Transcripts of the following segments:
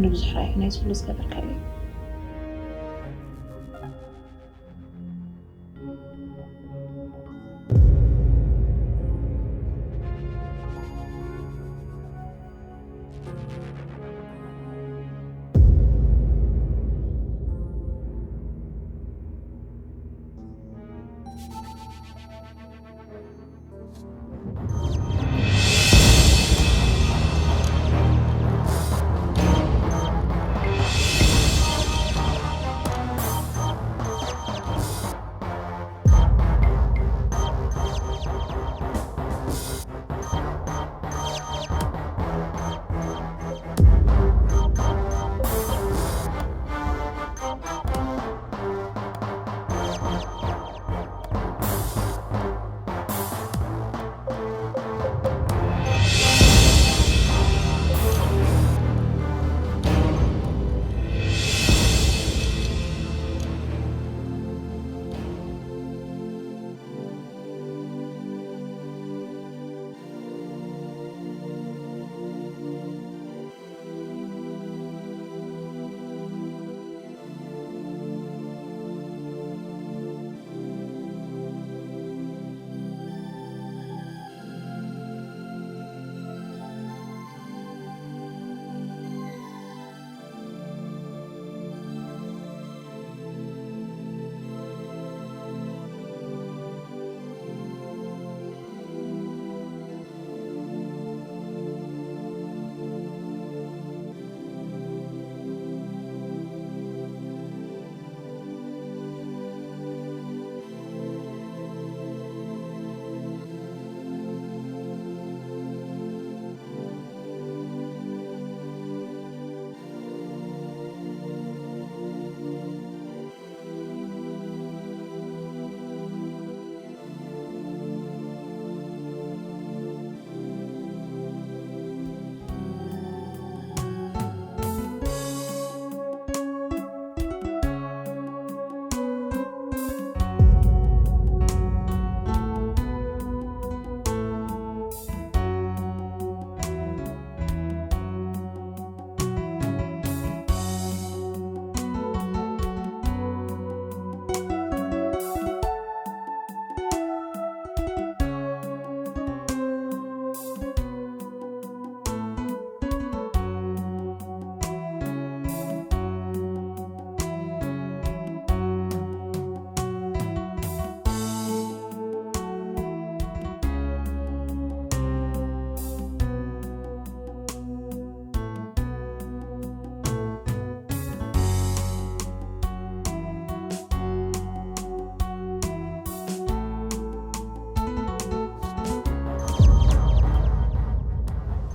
ንብዙሕ ራእዩ ናይ ዝብሉ ዝገበርካለይ።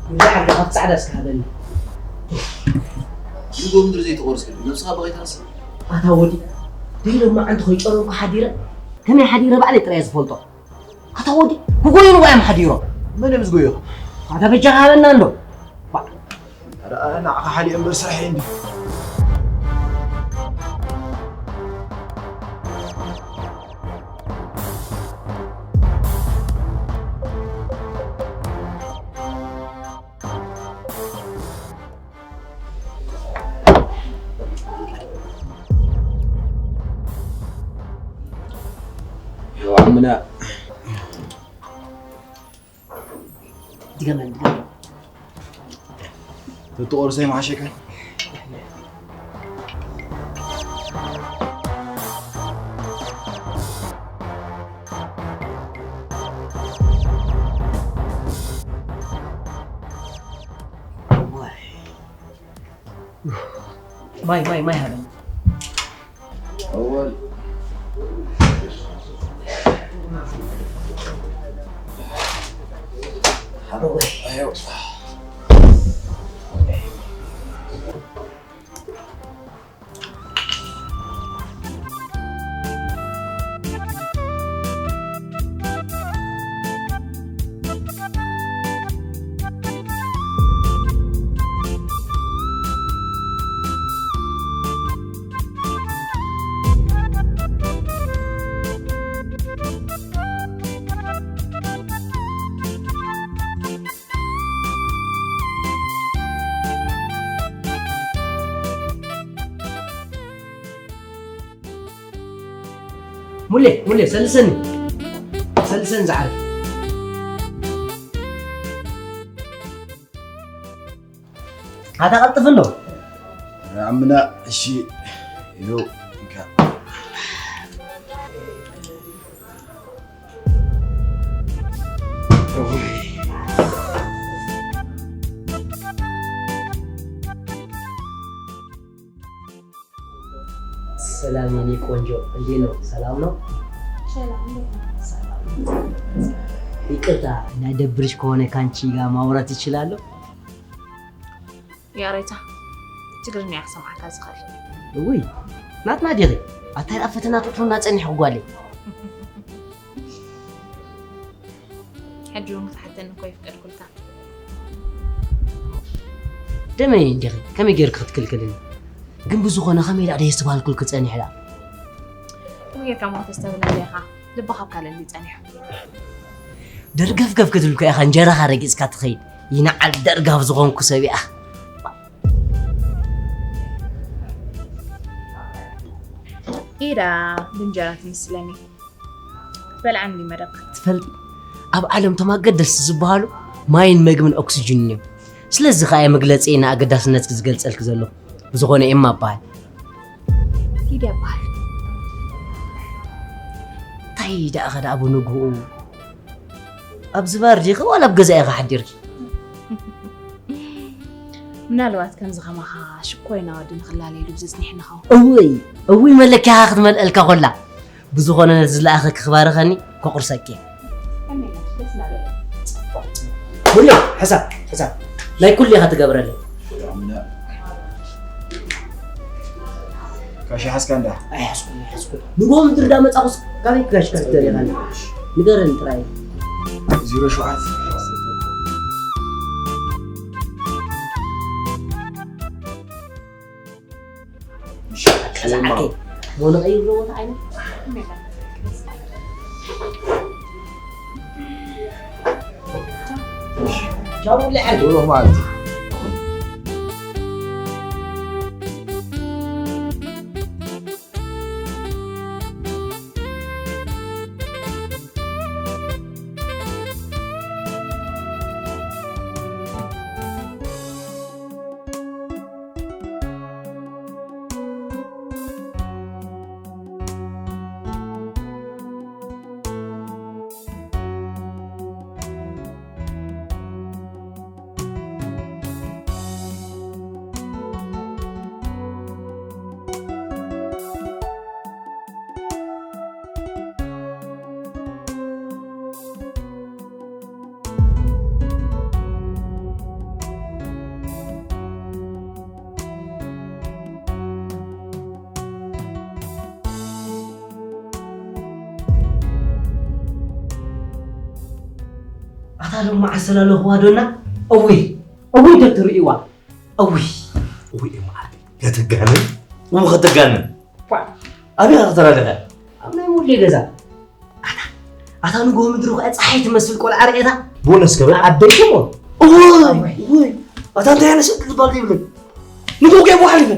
ንዛ ዓዲ ካብ ጻዕዳ እስከ ሃበኒ። ንጎ ምድሪ ዘይትቆርስ ግን ነብስኻ በቒ ትረስዕ። ኣታ ወዲ፣ ደይ ሎማዓንቲ ከይጨረምኩ ሓዲረ፣ ከመይ ሓዲረ ባዕለይ ጥራይ እየ ዝፈልጦ። ኣታ ወዲ፣ ክጎዩኒ እዮም ሓዲሮም። መን እዮም ዝጎዩኻ? ኣታ በጃኻ ሃበና እንዶ። ባ- ኧረ፣ ንዓኻ ሓሊኤ እምበር ስራሐይ እንድዩ። ዮሃና። ድገመን፣ ድገመን። ተትቆርሰ ይምሓሸካን። ማይ፣ ማይ፣ ማይ ሃበኒ። ኣወል። ሓወይ። ኣዮ። ሙሌ፣ ሙሌ፣ ሰልሰኒ። ሰልሰኒ ዝዓርፍ። ኣታ ቀልጥፍ ኣሎ። ኣምና፣ እሺ፣ ይኸው፣ እንካ። ሰላም የኔ ቆንጆ፣ እንዴት ነው? ሰላም ነው? ሰላም ነው። ይቅርታ፣ እንዳይደብርሽ ከሆነ ካንቺ ጋር ማውራት ይችላለሁ? ያሬታ፣ ትግርኛ ክሰምዓካ ዝኽእል። እውይ፣ ናትና ዲኺ? ኣታይ ደኣ ፈተና ትእትውና ጸኒሑ ጓለይ። ሕጂ እውን ክትሓተኒ እኮ ይፍቀድኩልካ። ደመይ እንዲኺ፣ ከመይ ጌርክ ክትክልክልኒ? ግን ብዝኾነ ከመይ ደኣ ደየስ ትበሃልኩልኪ ጸኒሐ ደኣ? ከመይ ጌርካ እሞ ተስተብህለኒ ኢኻ? ልብኻ ኣብ ካልእ እንድዩ ጸኒሑ። ደርገፍገፍ ክትብል እኮ ኢኻ እንጀራኻ ረጊጽካ ትኸይድ። ይንዓል ደርጋፍ ዝኾንኩ ሰብ እያ። ኢዳ ብእንጀራ ትምስለኒ። በልዓኒ መደብ። ትፈልጢ፣ ኣብ ዓለም እቶም ኣገደስቲ ዝበሃሉ ማይን መግብን ኦክስጅንን እዮም። ስለዚ ኸኣ እየ መግለጺ ንኣገዳስነትኪ ዝገልጸልኪ ዘለኹ። ብዝኾነ ኤማ እበሃል። ሊድያ እበሃል። እንታይ ደኣ ኸ ደኣ ብንግኡ ኣብዚ ባር ዲኺ ዋላ ኣብ ገዛ ኢኺ ሓዲርኪ? ምናልባት ከምዚ ከማኻ ሽኮይና ወዲ ንኽላለየሉ ብዘጽኒሕኒ ኸውን። እውይ፣ እውይ መለኪያኻ ክትመልአልካ ኮላ። ብዝኾነ ነቲ ዝለኣኸኪ ክባርኸኒ ከቑርሰኪ። ሙሌ፣ ሕሳብ፣ ሕሳብ። ናይ ኩሉ ኢኻ ትገብረለይ። ካሽ ሓዝካ እንዳ? ኣይሓዝኩን፣ ኣይሓዝኩን። ንጎ ምድሪ ዳ መጻኹስ ካበይ ጋሽ ካሽ ደሪኻ? ንገረኒ ጥራይ። ዜሮ ሸውዓተ። ቀዛዕከይ። ሞኖ ቀይሮ ቦታ ዓይነት። ቻው፣ ለዓል። ዶሮ ማለት። ኣታ ሎማዓስ ተላለኹዋ ዶና? እውይ፣ እውይ ዶ ትርእይዋ? እውይ። እውይ፣ እማ ዓርከይ፣ ከተጋንን፣ እሞ ከተጋንን። ኳ። ኣበይ ኢኻ ተላለኸ? ኣብ ናይ ሙሌ ገዛ። ኣታ፣ ኣታ ንግሆ ምድሪ ኸኣ ጸሓይ ትመስል ቆልዓ ርኤታ? ቦነስ ከበል? ዓበይቲ እሞ። እውይ፣ እውይ። ኣታ እንታይ ዓይነት ስእሊ ትባል ዘይብለይ? ንግሆ ከይቦ ሓሊፈ።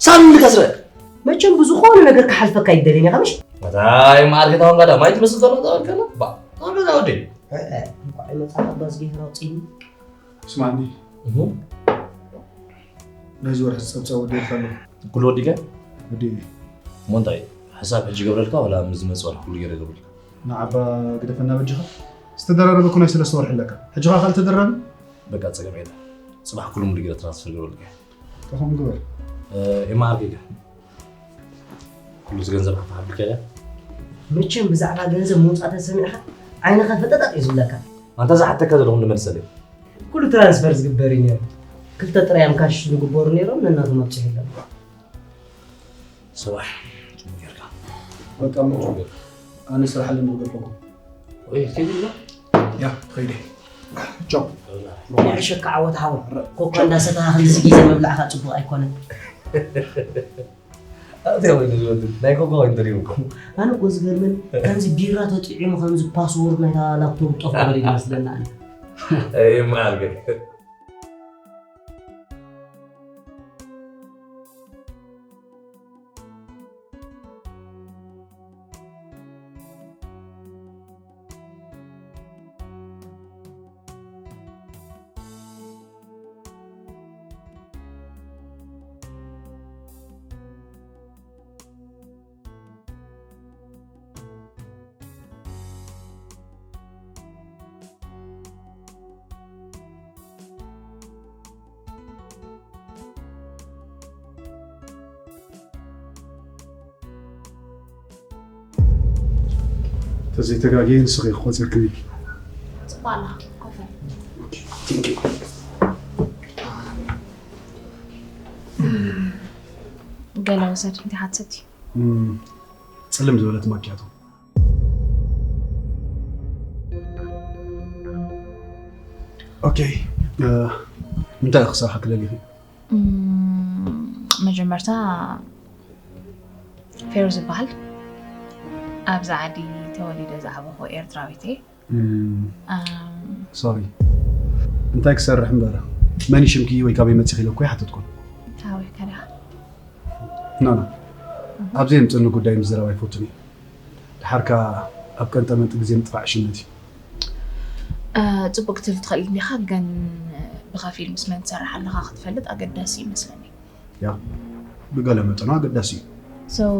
ሳሚ ኢልካ ስረ። መቸም ብዝኾነ ነገር ክሓልፈካ ኣይደልን ኢኻ፣ ምሽ? ኣታ፣ እማ ዓርከይ፣ ታውን ጋዳ ማይ ትመስል ዘሎ ተባልከና? ባ፣ ታውን ጋዳ ወደይ። እ፣ እ፣ እንኳዕ ይመጻ ኣባ ዝገይር ኣውጽእኒ። ስማዕኒ። እሁ። ናይዚ ወርሒ ጸብጻብ ወዲእካ ኣለኹ። ኩሉ ወዲእካ? ወዲእኒ። እሞ እንታይ? ሕሳብ ሕጂ ገብረልካ ዋላ ምስ ዝመጽእ ወርሒ ኩሉ ገይረ ገብረልካ? ንዓባ ግደፈና በጃኻ። ዝተደራረበ እኮ ናይ ሰለስተ ወርሒ ኣለካ። ሕጂ ኸኣ ካልእ ተደራቢ? በቃ ጸገም የለን። ጽባሕ ኩሉ ሙሉ ገይረ ትራንስፈር ገብረልካ። ከምኡ ግበር። እ፣ ኤማ ዓርከይ ከ? ኩሉ እዚ ገንዘብ ሓፍ ሓቢርካዮ ድያ? መቸም ብዛዕባ ገንዘብ ምውጻእ ተሰሚዕካ ዓይንኻ ፈጠጣጥ እዩ ዝብለካ። ኣንታ ዝሓተካ ዘለኹ እንዶ መልሰለይ። ኩሉ ትራንስፈር ዝግበር እዩ ነይሩ። ክልተ ጥራይ እዮም ካሽ ዝግበሩ ነይሮም፣ ነናቶም ኣብጺሑ ኣሎ። ሰባሕ፣ ጽቡቕ ጌርካ። በቃ፣ ምንጩ። ኣነ ስራሕ ኣለኒ ክገድፈኩም። ወይ፣ ከይድ ኢላ? ያ፣ ከይደ። ቻው። ይዕሸካ ዓወት ሓወይ። ኮካ እንዳሰተኻ ክንድዚ ግዜ ምብላዕካ ጽቡቕ ኣይኮነን። ኣንተ ወይ ዝወድድ፣ ናይ ኮካ ወይ እንተሪኡ እኮ። ኣነ እኮ ዝገርመኒ፣ ከምዚ ቢራ ተጥዒሙ ከምዚ ፓስዎርድ ናይታ ላፕቶፕ ጠፍኦ በለ ይመስለና ኣነ። እይ፣ እማ ኣልገ። ዘይተጋግየ ንስኺ ክቆጽርክኒ። ጽቡቕ ኣለኻ፣ ኮፈ። Thank you። ገለ ውሰድ፣ እንታይ ክትሰቲ? እም፣ ጽልም ዝበለት ማኪያቶ። ኦኬ፣ እ፣ እንታይ ክሰርሓ ክደሊኺ? እም፣ መጀመርታ ፌሮዝ ዝበሃል፣ ኣብዚ ዓዲ ተወሊደ ዝዓበኹ ኤርትራዊት እየ። እም፣ ኣም፣ ሶሪ፣ እንታይ ክሰርሕ እምበር፣ መን እዩ ሽምኪ ወይ ካበይ መጺኺ ኢለ እኮ ኣይሓተትኩን። ታወይ ከዳ ኖ ኖ፣ ኣብዚ የምጽእኒ ጉዳይ ምዝራብ ኣይፈቱን እዩ። ድሓርካ ኣብ ቀንጠመንጢ ግዜ ምጥፋእ ዕሽነት እዩ። ጽቡቅ ክትብል ትኽእል እንዲኻ፣ ግን ብኸፊል ምስ መን ትሰርሕ ኣለኻ ክትፈልጥ ኣገዳሲ ይመስለኒ። ያ፣ ብገለ መጠኑ ኣገዳሲ እዩ። ሰው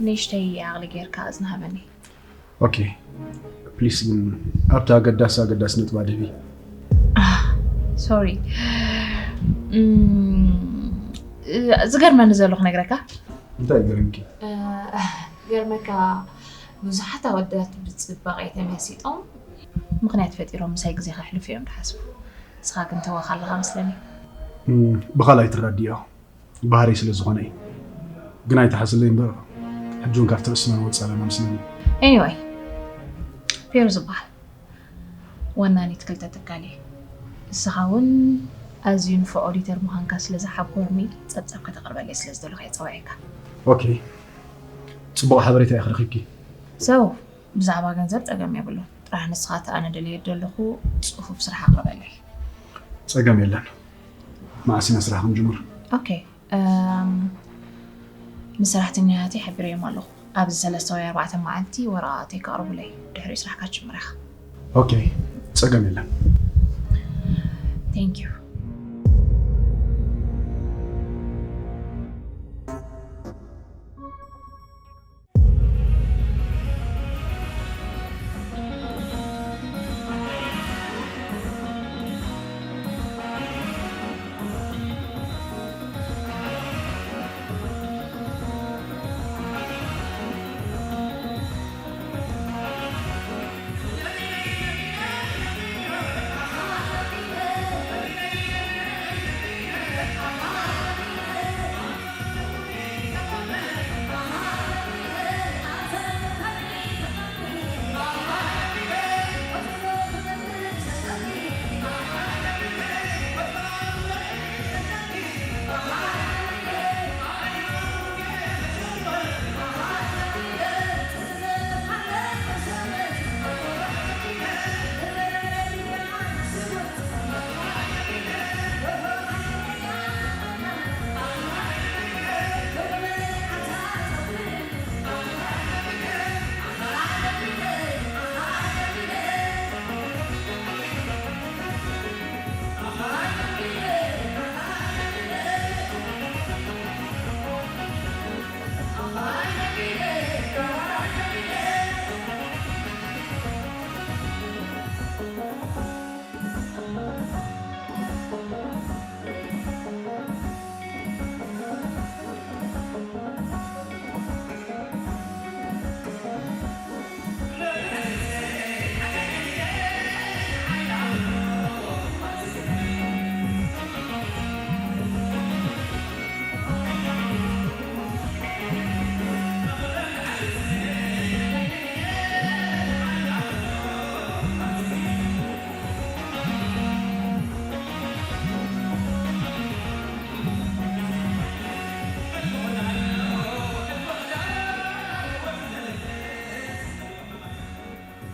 ንእሽተይ ዓቕሊ ጌርካ እዝኒ ሃበኒ። ኦኬ፣ ፕሊስ፣ ግን ኣብቲ ኣገዳሲ ኣገዳሲ ነጥባ ድህቢ። ሶሪ፣ ዝገርመኒ ዘሎ ክነግረካ። እንታይ ይገርምኪ? ገርመካ፣ ብዙሓት ኣወዳት ብፅባቐ ተመሲጦም ምኽንያት ፈጢሮም ምሳይ ግዜ ከሕልፉ እዮም ዝሓስቡ። ንስኻ ግን ተወኻ ኣለኻ መስለኒ። ብኻልኣይ ትረድዮ ባህሪ ስለ ዝኾነ እዩ። ግን ኣይትሓስለይ እምበር ሕጂ እውን ካብቲ ርእስና ንወፅእ ኣለና መስለኒ። Anyway፣ ፌሩ ዝበሃል ወናኒት ክልተ ትካል እየ። ንስኻ እውን ኣዝዩ ንፉዕ ኦዲተር ምዃንካ ስለ ዝሓጎርኒ ጸብጻብ ከተቕርበለይ ስለ ዝደለኹ እየ ጸዊዐካ። ኦኬ፣ ጽቡቕ ሓበሬታ ኢኺ ረኺብኪ። So ብዛዕባ ገንዘብ ጸገም የብሉን። ጥራሕ ንስኻ እቲ ኣነ ደልየ ዘለኹ ጽፉፍ ስራሕ ኣቕርበለይ። ጸገም የለን። መዓስ ኢና ስራሕ ክንጅምር? ኦኬ፣ እም፣ ንሰራሕተኛታተይ ሓቢረዮም ኣለኹ። ኣብዚ ሰለስተ ወይ ኣርባዕተ መዓልቲ ወረቓቕተይ ከቕርቡለይ። ድሕሪኡ ስራሕካ ትጅምር ኢኻ። ኦኬ፣ ጸገም የለን። Thank you።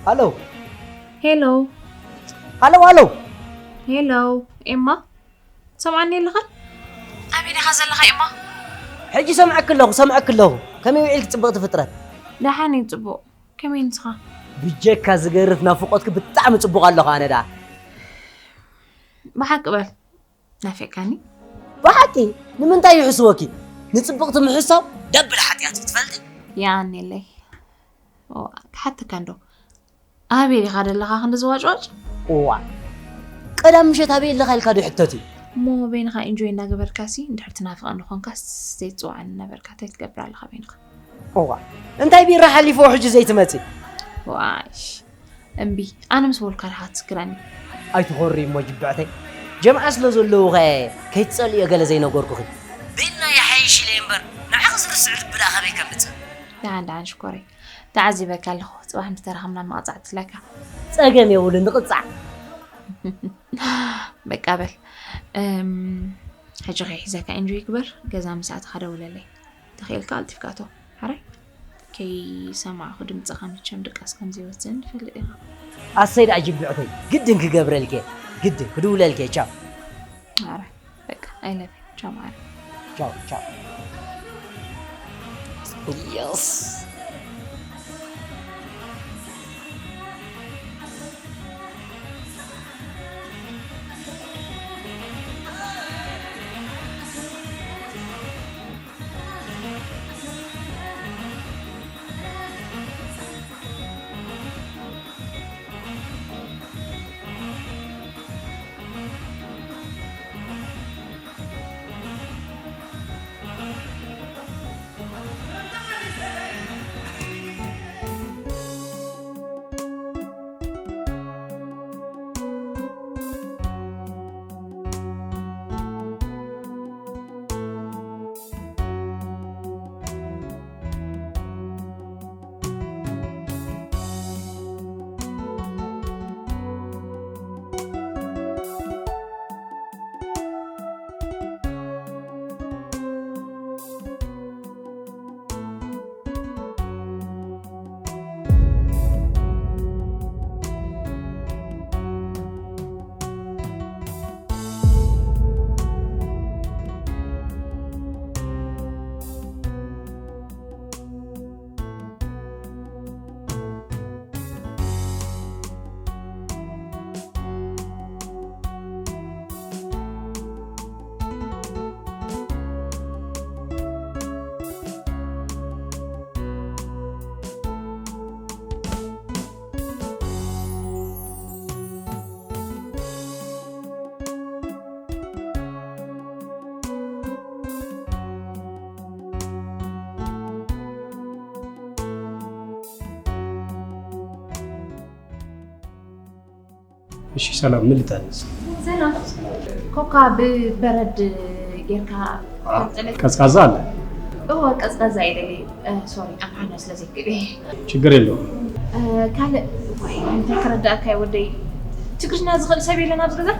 ሃሎ ሄሎ ሃሎ ሃሎ ሄሎ፣ ኤማ ትሰምዓኒ ኣለኻ? ኣበይ ዲኻ ዘለኻ ኤማ? ሕጂ ሰምዐክ ኣለኹ ሰምዐክ ኣለኹ። ከመይ ውዒልክ ጽብቕቲ ፍጥረት? ደሓን እየ ጽቡቕ። ከመይ ንስኻ? ብጀካ ዝገርፍ ናፍቖትኪ ብጣዕሚ ጽቡቕ ኣለኹ ኣነ ደኣ። ብሓቂ በል ናፊቕካኒ። ብሓቂ ንምንታይ ይሕስወኪ? ንጽብቕቲ ምሕሳው ደብል ሓጢኣት እዩ ትፈልጢ? የቐንየለይ። ክሓተካ እንዶ ኣበይ ኢኻ ዘለኻ ክንዲ ዝዋጭዋጭ? እዋ ቀዳም ምሸት ኣበይ ኣለኻ ኢልካ ዶ ይሕተት እዩ? እሞ በይንኻ ኢንጆይ እናገበርካሲ እንድሕር ትናፍቐኒ ኾንካስ ዘይትፅውዓኒ ነበርካ እንታይ ትገብር ኣለኻ በይንኻ? እዋ እንታይ ቢራ ሓሊፍዎ ሕጂ ዘይትመፂ? ዋሽ እምቢ ኣነ ምስ በልካ ዲኻ ትስክረኒ ኣይትኾሪ እሞ ጅብዕተይ ጀምዓ ስለ ዘለዉ ኸ ከይትጸልዮ ገለ ዘይነገርኩኺ ቤልና ይሓይሽ ኢለ እምበር ንዓኺ ዝርስዕ ልቢ ደኣ ካበይ ከምጽእ ደሓን ደሓን ሽኮረይ ተዓዚበካ ኣለኹ ጽባሕ ምስ ተራኸብና መቕጻዕቲ ኣለካ ጸገም የብሉ ንቕጻዕ በቃ በል እም፣ ሕጂ ከይሒዘካ ኢንጆይ ግበር ገዛ ምስ ኣተኻ ደውለለይ ተኽኢልካ ቀልጢፍካ እቶ ሓራይ ከይሰማዕኹ ድምፅኻ መቸም ድቃስ ከም ዘይወፅእን ትፈልጥ ኢኻ ኣሰይ ደኣ ጅብዕተይ ግድን ክገብረልኬ ግድን ክድውለልኬ ቻው ሓራይ በቃ ኣይለፍ ቻው ማረ ቻው ቻው Yes. እሺ ሰላም፣ ምን ልታዘዝ? ሰላም። ኮካ ብበረድ ጌርካ ቀዝቃዛ አለ? እወ ቀዝቃዛ ይደሊ። ሶሪ ኣምሓርኛ ስለ ዘይክእል። ችግር የለውም። ካልእ ወይ እንታይ ክረዳእካ ወደይ ትግርኛ ዝኽእል ሰብ የለን ኣብዚ ገዛ?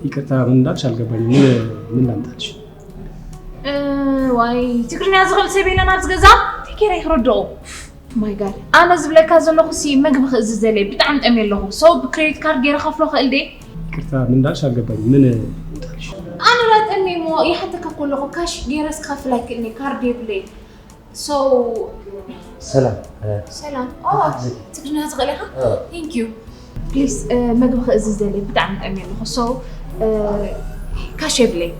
ይቅርታ ምን እንዳልሽ አልገባኝም። ምን ምን ላምጣልሽ? ዋይ ትግርኛ ዝኽእል ሰብ የለን ኣብዚ ገዛ? እንታይ ገይረ ክረድኦ? ማይ ጋድ ኣነ ዝብለካ ዘለኹ ሲ ምግቢ ክእዝዝ ዘለ ብጣዕሚ ጠምየ ኣለኹ ሶ ብክሬዲት ካርድ ገይረ ከፍሎ ክእል ደ ይቅርታ ምን እንዳልሽ አልገባኝም ምን እንዳልሽ ኣነ ላ ጠምየ እሞ ይሓተካ ከለኹ ካሽ ገይረ ስክኸፍል ኣይክእልኒ ካርድ የብለይ ሶ ሰላም ሰላም ትግርኛ ትኽእል ኢኻ thank you please ምግቢ ክእዝዝ ዘለ ብጣዕሚ ጠምየ ኣለኹ ሶ ካሽ የብለይ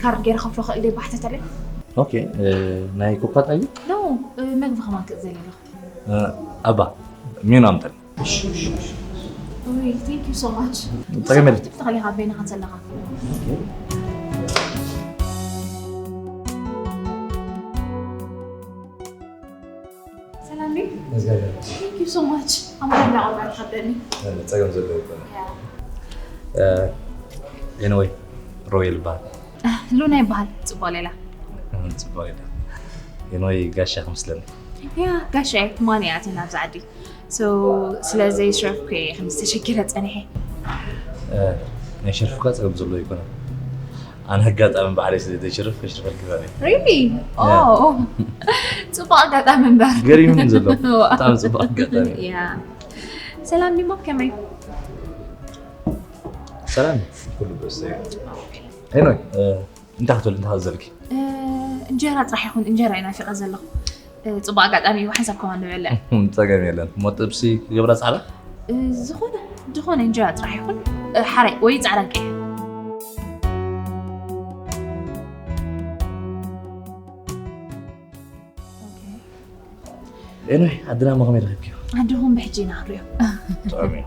ካርድ ገይረ ከፍሎ ክእል ደ ባሕተተለይ ኦኬ ናይ ኮካ ጣዩ ኖ ምግቢ ከማን ክእዘል ኣለኹ ኣባ ሜኑ ኣምጠን Ui, thank you so much. Tagay mel. Taqali ha bena kan salaha. Salam. Thank you so much. I'm gonna order tabani. ጸገም ዘለዎ ይኮነ ኤንወይ ሮየል ባር ሉና ይበሃል ጽቡቕ ሌላ ጽቡቕ ሌላ ኤንወይ ጋሻ ክምስለኒ ያ ጋሻ ትማን እያ ኣትና ኣብዚ ዓዲ so ስለዚ ሸርፍኩ እየ ከም ዝተሸኪረ ጸኒሐ ናይ ሸርፍካ ጸገም ዘሎ ይኮነ ኣነ ኣጋጣሚ ባዕለይ ስለ ዘይሸርፍ ከሽርፈልክ ዛሬ really oh ጽቡቕ ኣጋጣሚ እምበር ገሪሙን ዘሎ ብጣዕሚ ጽቡቕ ኣጋጣሚ ያ ሰላም ዲሞ ከመይ ሰላም ኩሉ በስ ሄኖይ እንታይ ክትብል እንታይ ክዘልኪ እንጀራ ጥራሕ ይኹን እንጀራ እዩ ናፊቐ ዘለኹ ፅቡቅ ኣጋጣሚ እዩ ሓንሳብ ከማን ንበልዕ ፀገም የለን እሞ ጥብሲ ክገብራ ፃዕዳ ዝኾነ ዝኾነ እንጀራ ጥራሕ ይኹን ሓራይ ወይ ፃዕዳ ቀይሕ ኤኖይ ዓድና መኸመይ ረኺብኪዮ? ዓድኹም ብሕጂ ኢና ክንሪኦ። ጥዑም እዩ።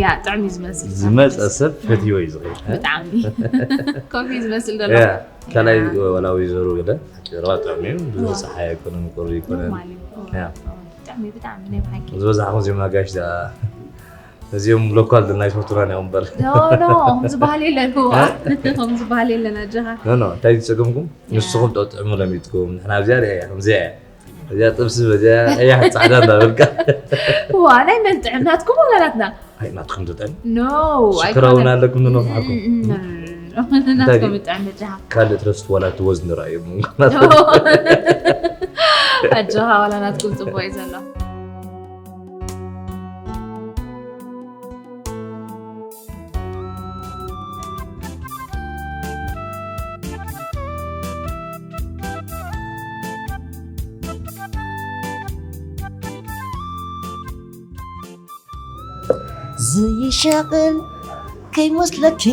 ያ ጥዑም እዩ ዝመስል። ዝመፀ ሰብ ፈትዮ እዩ ዝኸይድ። ብጣዕሚ። ኮፊ ዝመስል ዘሎ። ያ ካልኣይ ዋላ ወይዘሮ ገለ ቀረባ ጥዑም እዩ። ብዙሕ ፀሓይ ኣይኮነን ቁሪ ኣይኮነን። ያ ብጣዕሚ ብጣዕሚ ናይ ብሓቂ ዝበዛሕኹም እዚኦም ኣጋሽ ደኣ እዚኦም ሎካል ድና ይፈቱና እዮም እምበር ኖ ኖ ከምዚ ባህሊ የለን እዋ ከምዚ ባህሊ የለን ኣጀኻ ኖ ኖ እንታይ እዩ ጸገምኩም ንስኹም ጠጥዕሙ ለሚጥኩም ንሕና ኣብዚኣ ርያ ከምዚኣ እያ እዚኣ ጥብሲ በዚኣ ቀያሕ ጻዕዳ እንዳበልካ ዋ ናይ መን ጥዕም ናትኩም ወላ ናትና ኣይ ናትኩም ትጥዕም ኖ ሽክራ እውን ኣለኩም ንነፍሓኩም ናትኩም ይጥዕም ኣጀኻ ካልእ ትረስት ዋላ ትወዝ ንረኣዩ ኣጆኻ ዋላ ናትኩም ጽቡቅ እዩ ዘሎ ዝይሻቕል ከይመስለኪ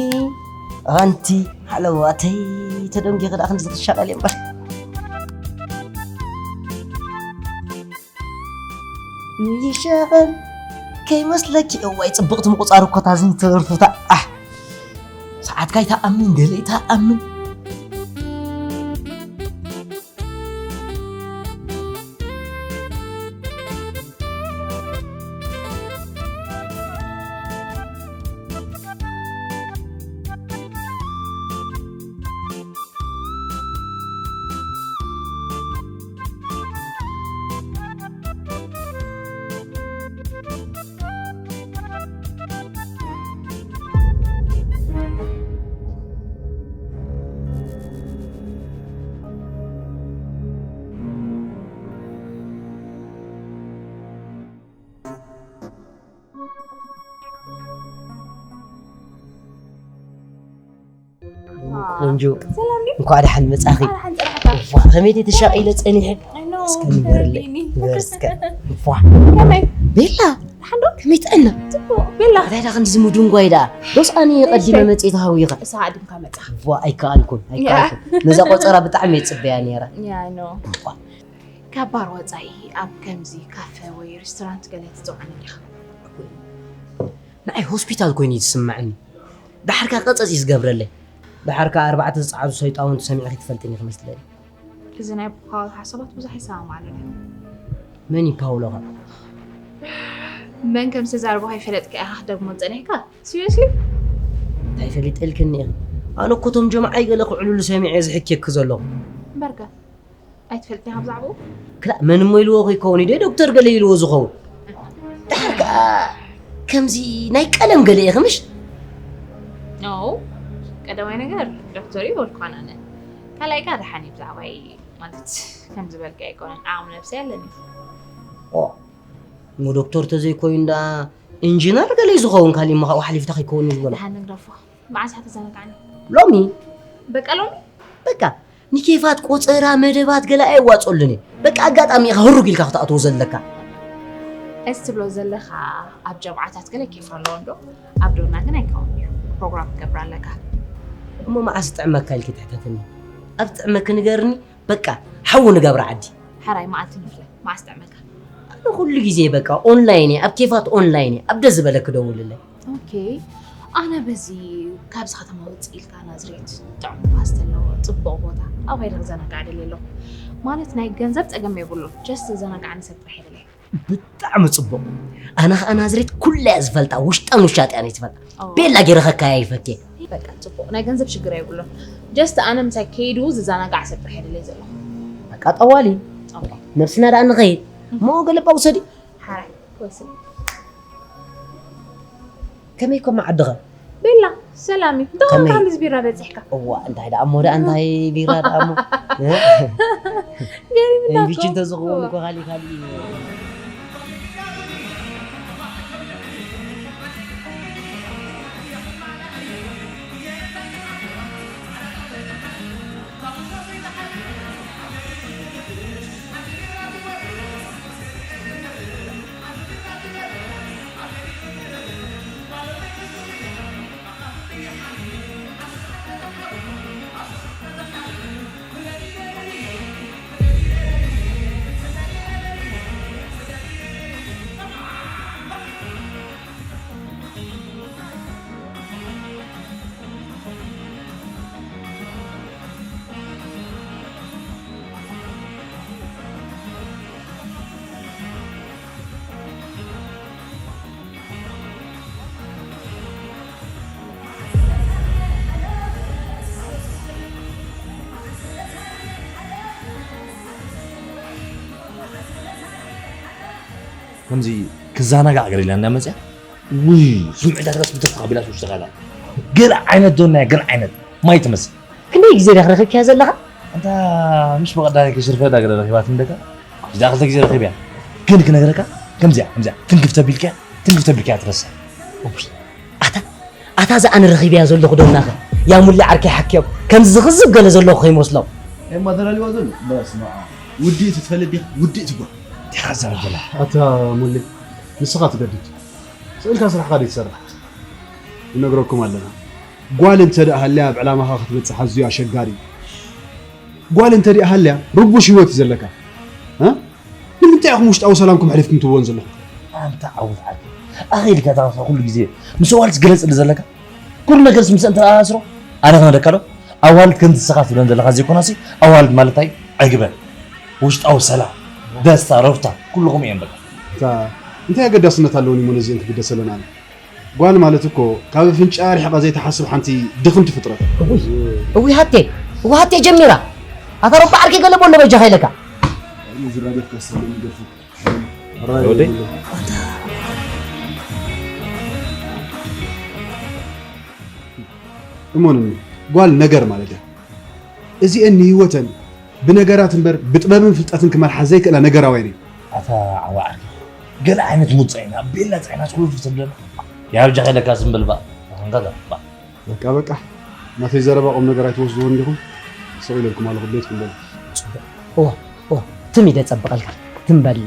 ኣንቲ ሓለዋተይ ተደንጊኺ ደኣ ክንዚ ክትሻቐል እምበር ይሻቐል ከይመስለኪ እዋይ ፅብቕቲ ምቁፃር እኮ ታዝኒ ተርፉታ ኣሕ ሰዓትካ ይተኣምን ገለ ይተኣምን ቆንጆ እንኳዕ ደሓን መጻኺ። ከመይ ተሻቒለ ጸኒሐ እስከ ንበርለይ ንበር እስከ ፏ ቤላ ከመይ ጥዕና ቤላ እንታይ ዳ ክንዲ ዝምድንጓይ ደኣ ዶስ ኣነ ቀዲመ መጽእ ተሃዊኸ እሳ ኣድምካ መጻ ቧ ኣይከኣልኩን ኣይከኣልኩን ነዛ ቆጸራ ብጣዕሚ እየ ጽበያ ነይረ ካብ ባር ወጻኢ ኣብ ከምዚ ካፈ ወይ ሬስቶራንት ገለ ትጽውዓኒ ዲኻ? ንዓይ ሆስፒታል ኮይኑ እዩ ዝስምዐኒ። ዳሕርካ ቀጸጽ እዩ ዝገብረለይ። ዳሕርካ ኣርባዕተ ዝጸዓዱ ሰይጣውንቲ ሰሚዕኺ ትፈልጥን ኢኺ መስለኒ። እዚ ናይ ፓውል ሓሳባት ብዙሕ ይሰማማዓኒ እዩ። መን እዩ ፓውሎ ኸ? መን ከም ዝተዛረቦ ከይፈለጥካ ኢኻ ክትደግሞ ዝጸኒሕካ? ሲሪየስሊ? እንታይ ፈሊጠልክኒ ኢኺ? ኣነ እኮ እቶም ጀምዓይ ገለ ክዕልሉ ሰሚዐ ዝሕክየኪ ዘለኹ። እምበርከ ኣይትፈልጥን ኢኻ ብዛዕባኡ? ክላእ መን እሞ ኢልዎ ከይከውን እዩ ዶ ዶክተር ገለ ኢልዎ ዝኸውን? ደሓር ከኣ ከምዚ ናይ ቀለም ገለ ኢኺ ምሽ? ኖ ቀዳማይ ነገር ዶክተር እዩ በልኳን ኣነ። ካልኣይ ከኣ ደሓን እዩ ብዛዕባይ ማለት ከም ዝበልካዮ ኣይኮነን ዓቕሚ ነብሰይ ኣለኒ። ኦ እሞ ዶክተር ተዘይኮይኑ ደኣ ኢንጂነር ገለ እዩ ዝኸውን ካሊእ እሞ ካብኡ ሓሊፍታ ከይከውን እዩ ዝበሎ። ደሓን ንግደፎ። መዓስ ኢኻ ተዘናጋዕኒ? ሎሚ። በቃ ሎሚ? በቃ ንኬፋት ቆጸራ መደባት ገለ ኣየዋጸሉን እዩ። በቃ ኣጋጣሚ ኢኻ ህሩግ ኢልካ ክትኣትዎ ዘለካ። እዚ ትብሎ ዘለኻ ኣብ ጀምዓታት ገለ ኬፍ ኣለዎ እንዶ ኣብ ዶና ግን ኣይከውን እዩ። ፕሮግራም ክትገብር ኣለካ። እሞ መዓስ ይጥዕመካ ኢልኪ ትሕተትኒ? ኣብ ዝጥዕመኪ ንገርኒ በቃ ሓዊ ንገብራ ዓዲ። ሕራይ መዓልቲ ንፍለ መዓስ ይጥዕመካ? ኣነ ኩሉ ግዜ በቃ ኦንላይን እየ ኣብ ኬፋት ኦንላይን እየ ኣብ ደስ ዝበለኪ ደውልለይ። ኦኬ ኣነ በዚ ካብዚ ከተማ ውፅእ ኢልካ ናዝሬት ጥዑም ንፋስ ዘለዎ ፅቡቕ ቦታ ኣባይ ዶ ክዘናጋዕ ደልየ ኣለኹ ማለት ናይ ገንዘብ ፀገም የብሉን just ዘዘናግዓኒ ሰብ ጥራሕ እየ ደልየ። ብጣዕሚ ፅቡቕ ኣነ ከዓ ናዝሬት ኩላ እያ ዝፈልጣ ውሽጣን ውሻጥያን እየ ዝፈልጣ ቤላ ገይረ ከካያይፈኪ እየ። በቃ ፅቡቕ ናይ ገንዘብ ሽግር የብሉን just ኣነ ምሳይ ከይዱ ዝዘናጋዕ ሰብ ጥራሕ እየ ደልየ ዘለኹ። በቃ ጠዋሊ ነብስና ደኣ ንኸይድ እሞ ገለባ ውሰዲ። ሓራይ ወስን ከመይ ኮማ ዓድኻ? ቤላ ሰላም እዩ። እንታይ ከመይ? ኮንካ ምስ ቢራ በጺሕካ? እዋ እንታይ ደኣ እሞ ደኣ እንታይ ቢራ ደኣ እሞ? እ? ገሪምና እኮ። እንግዲህ እንተዝኸውን እኮ ካሊ ካሊ እዩ። ከምዚ ክዘናጋዕ ገለ ኢላ እንዳመፅያ፣ ውይ፣ ስምዒታት ረስ ብትርፍ ኣቢላ ውሽጢ ካላ። ገለ ዓይነት ዶና፣ ገለ ዓይነት ማይ ትመስል። ክንደይ ግዜ ዲኻ ረኺብካያ ዘለኻ? ኣንታ፣ ምሽ በቐዳኒ ክሽርፈ ዳ ገለ ረኺባት እንደካ። እዛ ክልተ ግዜ ረኺብያ። ግን ክነግረካ፣ ከምዚያ፣ ከምዚያ፣ ትንክፍ ተቢልካያ፣ ትንክፍ ተቢልካያ ትረሳ። ውይ፣ ኣታ፣ ኣታ እዛ ኣነ ረኺብያ ዘለኹ ዶናኸ፣ ያ ሙሌ ዓርከይ ሓክዮም፣ ከምዚ ዝኽዝብ ገለ ዘለኹ ከይመስሎም። ኤማ ተዳልዋ ዘሎ? በስመ ኣብ። ውድእ ትፈልጥ ዲኻ? ውድእ ትጓ። ዲኻ ዘረገላ። ኣታ ሙሌ፣ ንስኻ ትገድድ። ስእልካ ስራሕኻ ደይ ትሰርሕ። ንነግረኩም ኣለና። ጓል እንተ ደኣ ሃልያ ኣብ ዕላማኻ ክትበጽሕ ኣዝዩ ኣሸጋሪ እዩ። ጓል እንተ ደኣ ሃልያ ርቡሽ ህይወት እዩ ዘለካ። እ? ንምንታይ ኢኹም ውሽጣዊ ሰላምኩም ሕሊፍኩም ትህብዎን ዘለኹም? ኣንታ ዓወት ዓዲ። ኣኺልካ እታ ኩሉ ግዜ ምስ ኣዋልድ ትገለጽ ዘለካ? ኩሉ ነገርስ ምስ እንተኣሳስሮ? ኣነ ክነግረካ ዶ? ኣዋልድ ከምቲ ንስኻ ትብለን ዘለኻ ዘይኮናሲ፣ ኣዋልድ ማለት እንታይ? ዕግበት፣ ውሽጣዊ ሰላም፣ ደስታ፣ ረብታ፣ ኩልኹም እየን በቃ። እታ እንታይ ኣገዳስነት ኣለወን እሞ ነዚአን ክግደሰለን ኣነ? ጓል ማለት እኮ ካብ ኣፍንጫ ርሒቓ ዘይትሓስብ ሓንቲ ድኽምቲ ፍጥረት። እውይ፣ እውይ ሃቴ፣ እውይ ሃቴ ጀሚራ። ኣታ ረባ ዓርከይ ገለ በሎ በጃኻ ኢለካ። ዝራገፍ ከስተመኒ ገርፉ። ወደይ? እሞንኒ፣ ጓል ነገር ማለት እያ። እዚአን ንህይወተን ብነገራት እምበር ብጥበብን ፍልጠትን ክመርሓ ዘይክእላ ነገራውያን እየን። ኣታ ዓዋ ዓርከይ፣ ገለ ዓይነት ሙድ ጸይና፣ ቤላ ጸይና ትኹሉ ትብለና። ያ በጃኻ ኢለካ ዝም በል ባ። ኣንጋዛ ባ። በቃ፣ በቃ። ናተይ ዘረባ ቁም ነገር ኣይትወስድዎን ዲኹም? ስቕ ኢለልኩም ኣለኹ፣ ቤትኩም በሉ። ጽቡቕ። እዋ፣ እዋ፣ ትም ኢለ ጸብቐልካ። ትም በል፣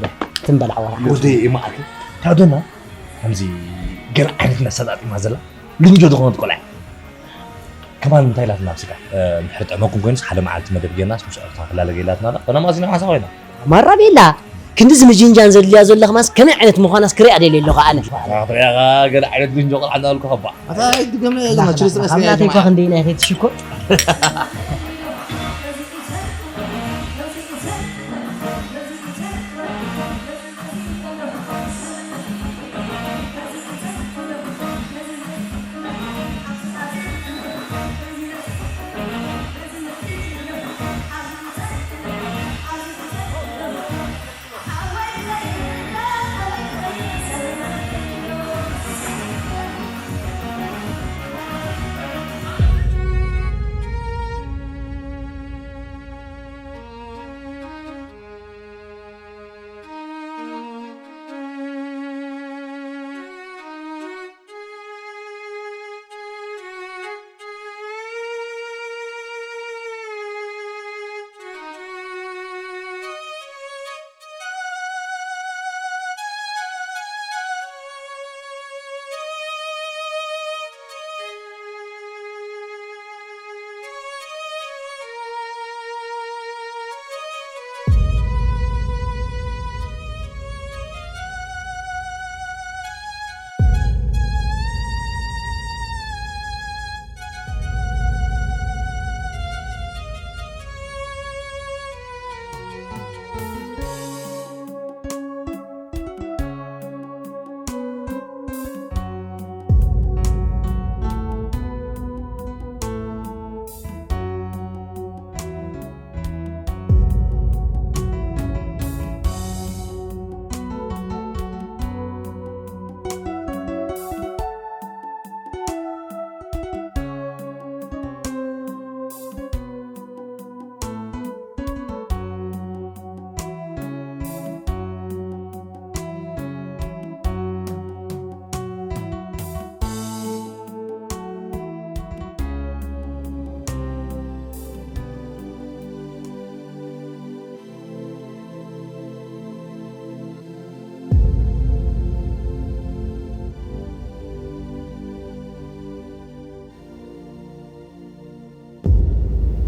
ትም በል ዓዋራ። ወደይ ይመዓልኩ። ካብ ዶና ከምዚ ገለ ዓይነት መሰጣጢማ ዘላ ልምጆ ዝኾነት ቆልዓ። ከማን እንታይ ኢላትና ኣብ ስጋ? እ፣ እንድሕር ጥዕመኩም ኮይኑስ ሓደ መዓልቲ መደብ ጌርናስ ምስ ኣዕሩኽታ ክላለገ ኢላትና ኣላ። ኮነ ማዚና ሓሳ ኮይና። ማራ ቤላ፣ ክንድዚ ምጅንጃን ዘድልያ ዘለኽ ማስ ከመይ ዓይነት ምዃናስ ክሪኣ ደልየ ኣለኹ ኣነ። ኣታ ክትሪኣኻ ገለ ዓይነት ልምጆ ቆልዓ እንዳበልኩ ከባ። ኣታ ኣይትድገመ፣ ላኽ፣ ላኽ፣ ችልስ ላኽ፣ ረስኒ ናተይ እኳ ክንደይ ናይ ከይትሽኮር።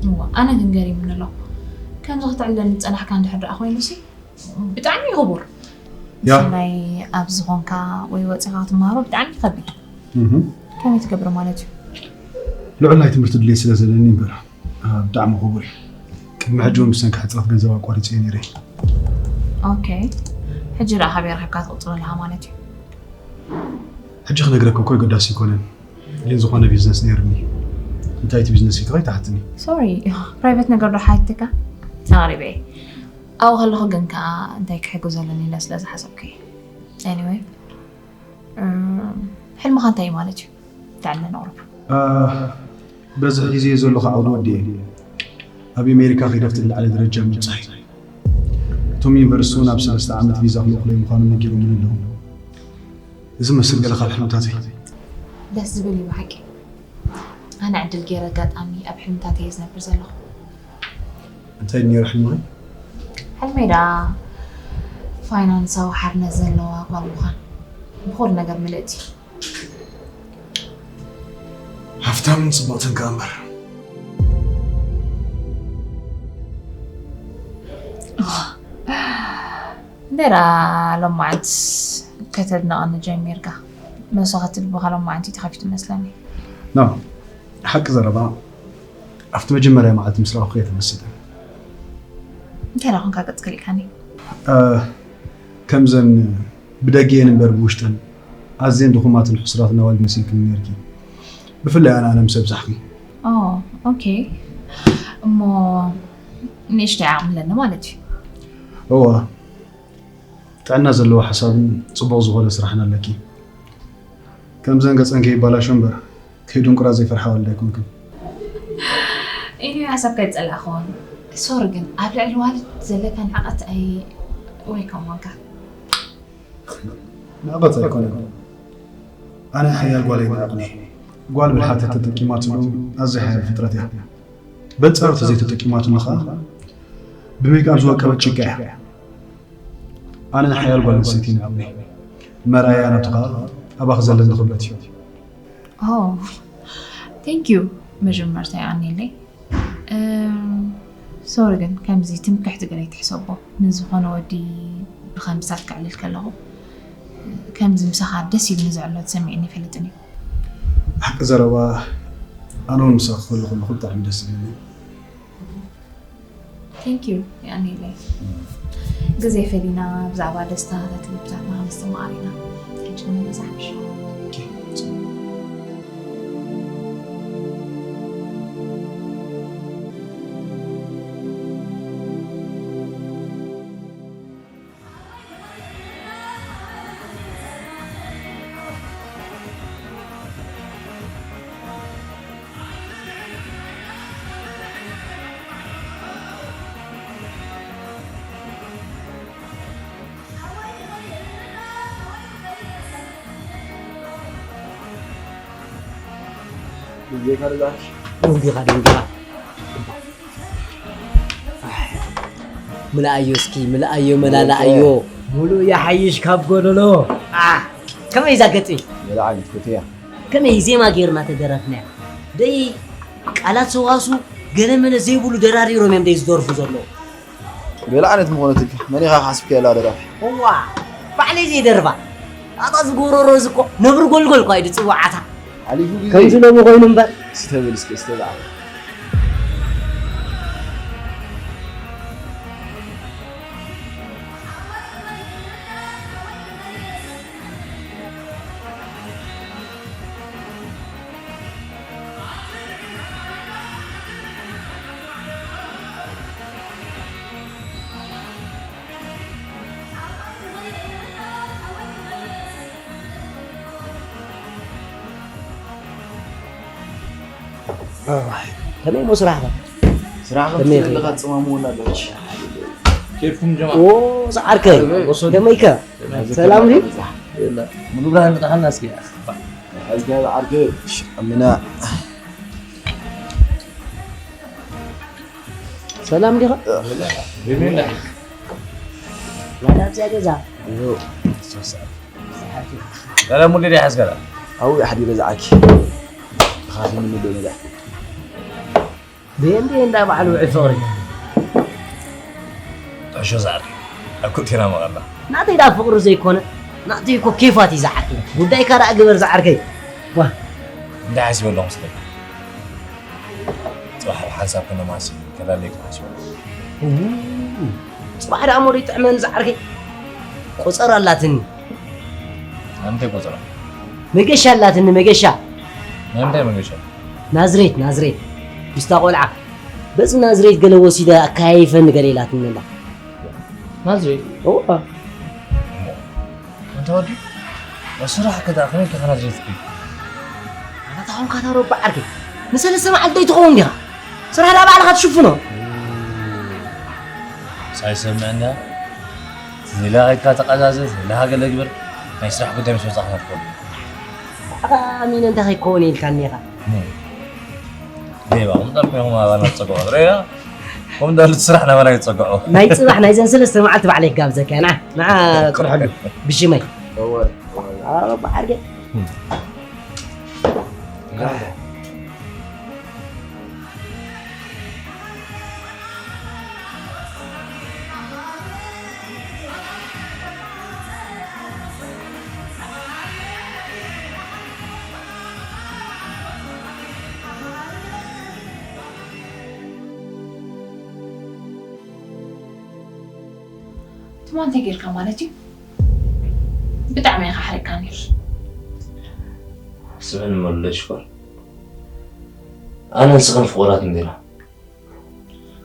እዋ፣ ኣነ ግን ገሪሙኒ ኣሎ። ከምዚ ክትዕልለኒ ዝጸናሕካ እንድሕር ደኣ ኮይኑሲ፣ ብጣዕሚ እዩ ክቡር። ያ። ብፍላይ ኣብዚ ኾንካ ወይ ወጺኻ ክትመሃሮ ብጣዕሚ ይኸብድ። እህ። ከመይ ትገብር ማለት እዩ? ልዑል ናይ ትምህርቲ ድሌት ስለ ዘለኒ እምበር፣ አ፣ ብጣዕሚ ክቡር እዩ። ቅድሚ ሕጂ እውን ብሰንኪ ሕጽረት ገንዘብ ኣቋሪጸ እየ ነይረ። ኦኬ። ሕጂ ደኣ ካበይ ረኺብካ ትቕጽሎ ኣለኻ ማለት እዩ? ሕጂ ክነግረካ እኮ ኣገዳሲ ኣይኮነን፣ ግን ዝኾነ ቢዝነስ ነይሩኒ። እንታይ እቲ ቢዝነስ ኢልካ ከይትሓትኒ? ሶሪ፣ ፕራይቬት ነገር ዶ ሓቲካ? ተቓሪበ እየ። ኣብኡ ከለኹ ግን ከኣ እንታይ ክሕግዞ ኣለኒ ኢለ ስለ ዝሓሰብኩ እየ። Anyway, ሕልምኻ እንታይ እዩ ማለት እዩ? ተዕልመ ነቕርብ። በዚ ሕዚ ዘለኹ ዓውዲ ወዲ እየ። ኣብ ኣሜሪካ ከይደ ኣብቲ ዝለዓለ ደረጃ ምብጻሕ እዩ። እቶም ዩኒቨርሲቲ እውን ኣብ ሰለስተ ዓመት ቪዛ ክልእኹለይ ምዃኖም ነጊሮምኒ ኣለዉ። እዚ መስል ገለ ካብ ሕልምታተይ። ደስ ዝብል እዩ ብሓቂ። ኣነ ዕድል ገይረ ኣጋጣሚ ኣብ ሕልምታተይ እየ ዝነብር ዘለኹ። እንታይ ነይሩ ሕልምኺ? ሕልመይ ደኣ ፋይናንሳዊ ሓርነት ዘለዋ ጓል ምዃን፣ ብኹሉ ነገር ምልእቲ። ሃፍታምን ጽቡቕትን ከኣ እምበር። እንዴራ ሎማዓንት ከተድንቐኒ ጀሚርካ። መሰኸቲ ልብኻ ሎማዓንቲ ተኸፊቱ መስለኒ። ኖ፣ ሓቂ ዘረባ ኣብቲ መጀመርያ መዓልቲ ምስ ረኣኹ እየ ተመሲጠ። እንታይ ደኣ ኮንካ ገጽ ከሊእካኒ? ከምዘን ብደጊኤን እምበር ብውሽጠን ኣዝየን ድኹማትን ሕሱራትን ኣዋልድ መሲልክኒ ነይርኪ። ብፍላይ ኣነ ኣነ ምስ ኣብዛሕኪ። ኦ፣ ኦኬ። እሞ ንእሽተይ ዓቕሚ ኣለኒ ማለት እዩ። እዋ፣ ጥዕና ዘለዎ ሓሳብን ጽቡቕ ዝኾነ ስራሕን ኣለኪ። ከምዘን ገጸን ከይባላሾ እምበር ከይድንቁራ ዘይፈርሓ ዋልድ ኣይኮንክን። ኢሉ ሓሳብካ ይጸላእኽዎን። ሶሪ ግን ኣብ ልዕሊ ዋልድ ዘለካ ንዕቐት ኣይ ወይ ከምኡንካ። ንዕቐት ኣይኮነን። ኣነ ሓያል ጓል ኣይንዕቕን እየ። ጓል ብልሓታ ተጠቂማትሉ ኣዝያ ሓያል ፍጥረት እያ። በንጻሩ ተዘይተጠቂማትሉ ኸኣ ብሜክኣፕ ዝወቀበት ጭቃ እያ። ኣነ ንሓያል ጓል ኣንስተይቲ ይንዕቕኒ። መርኣያ ናቱ ኸኣ ኣባኺ ዘለኒ ክብረት እዩ። ኦ፣ ቴንክ ዩ መጀመርታ የቐንየለይ። እም፣ ሶሪ ግን ከምዚ ትምክሕቲ ገለ ይትሕሰቦ። ንዝኾነ ወዲ ብኸምስታት ከዕልል ከለኹ ከምዚ ምሳኻ ደስ ኢሉኒ ዘዕሎ ተሰሚዕኒ ኣይፈልጥን እዩ። ሓቂ ዘረባ ኣነ እውን ምሳኺ ክህሉ ከለኹ ብጣዕሚ ደስ ዝብለኒ። ቴንክ ዩ የቐንየለይ። ግዜ ፈሊና ብዛዕባ ደስታታት ልብታትና ክንስተማቐር ኢና። ሕጂ ግን ምብዛሕ ምሽ። ኦኬ፣ ጽቡቕ። ደንጊኻ ዶ ዛኪ? ደንጊኻ፣ ደንጊኻ። ምልኣዮ እስኪ፣ ምልኣዮ፣ መላልኣዮ። ሙሉእ ይሓይሽ ካብ ጎደሎ። ኣ፣ ከመይ እዛ ገጺ? ገለ ዓይነት ፎቶ እያ። ከመይ ዜማ ጌርና ተደረፍናያ? ደይ ቃላት ሰዋሱ ገለ መለ ዘይብሉ ደራሪሮም እዮም ደይ ዝደርፉ ዘለዉ። ገለ ዓይነት ምኾነትልካ፣ መን ኢኻ ሓስብካዮ ደራፊ? እዋ፣ ባዕለይ ዘይደርፋ። ኣታ ዝጎረሮ እዚ እኮ ነብሪ ጎልጎል እኳ እዩ ዝጽውዓታ። ሓሊፉ ግዜ። ከምዚ ሎሚ ኮይኑ እምበር። ስተብል እስከ፣ ስተብዓል። ከመይ እሞ ስራሕካ? ስራሕ ከመይ ከምቲ ዘለኻ ትጽማምወና ኣለች። ኬፍኩም ጀማ። ኦ፣ ዝዓርከይ፣ ከመይከ? ሰላም ድዩ? የለ። ሙሉ ብርሃን ምጣሓና እስኪ። ሓይልካ ዝዓርከይ። ኣሚና። ሰላም ዲኻ? ዋላ ኣብዚኣ ገዛ? ሰላም ሙሉ ዲያ ሓስከላ? ኣብኡ ሓዲረ ዝዓርኪ። ተኻፊ ምንዶ ነዳ። ብኤንዲ እንዳ በዓል ውዒ ፍቕሪ። ጠሾ ዝዓርኪ። ኣብ ኩእቲና መቐላ። ናተይ ዳ ፍቕሪ ዘይኮነ፣ ናተይ እኮ ኬፋት እዩ ዝዓርኪ። ጉዳይካ ደኣ ግበር ዝዓርከይ። ዋ። እንታይ ሓሲበ ኣለኹ መስለካ? ጽባሕ ኣብ ሓንሳብ ከነማሲ ተላለየ ክሓስበ። እው፣ ጽባሕ ደኣ እሞ ደይጥዕመኒ ዝዓርከይ። ቆጸራ ኣላትኒ። ናይ ምንታይ ቆጸራ? መገሻ ኣላትኒ፣ መገሻ። ናይ ምንታይ መገሻ? ናዝሬት፣ ናዝሬት። ምስታ ቆልዓ። በዚ ናዝሬት ገለ ወሲደ ኣከያይፈኒ ገለ ኢላትኒ ኣላ። ናዝሬት? እዋ። እሞ፣ ተወዲ፣ ስራሕ ከዳ ከመይ ከኸና ዝረትኩ? ኣነ ታኹም ካታ ረባ ዓርከይ። ንሰለስተ መዓልቲ ዶ ትኸውን ዲኻ? ስራሕ ዳ ባዕልኻ ትሽፍኖ። ሳይሰምዐና፣ ሌላ ከይድካ ተቐዛዘዝ፣ ሌላ ገለ ግበር። ናይ ስራሕ ጉዳይ ምስ ወጻእካ ክትከውን። ኣታ ኣሚነ እንታይ ከይከውን ኢልካኒ ኢኻ? ሌባ፣ ቁምጣር ኮይንኩም ኣባና ትጸግዑ። ሬያ፣ ቁምጣር ልትስራሕ ናባና ይጸግዑ። ናይ ጽባሕ ናይዘን ሰለስተ መዓልቲ ባዕለይ ክጋብዘካ እየ። ንዓ፣ ንዓ ቅርሕሉ፣ ብሽመይ። እወ፣ እወ። ኣረ፣ በዓል ገ-፣ ትማል እንታይ ጌርካ ማለት እዩ? ብጣዕሚ ኢኻ ሓሪቕካኒ። ስምዕኒ መለሽ ሽኮር። ኣነ ንስኽን ፍቑራት እንዲና።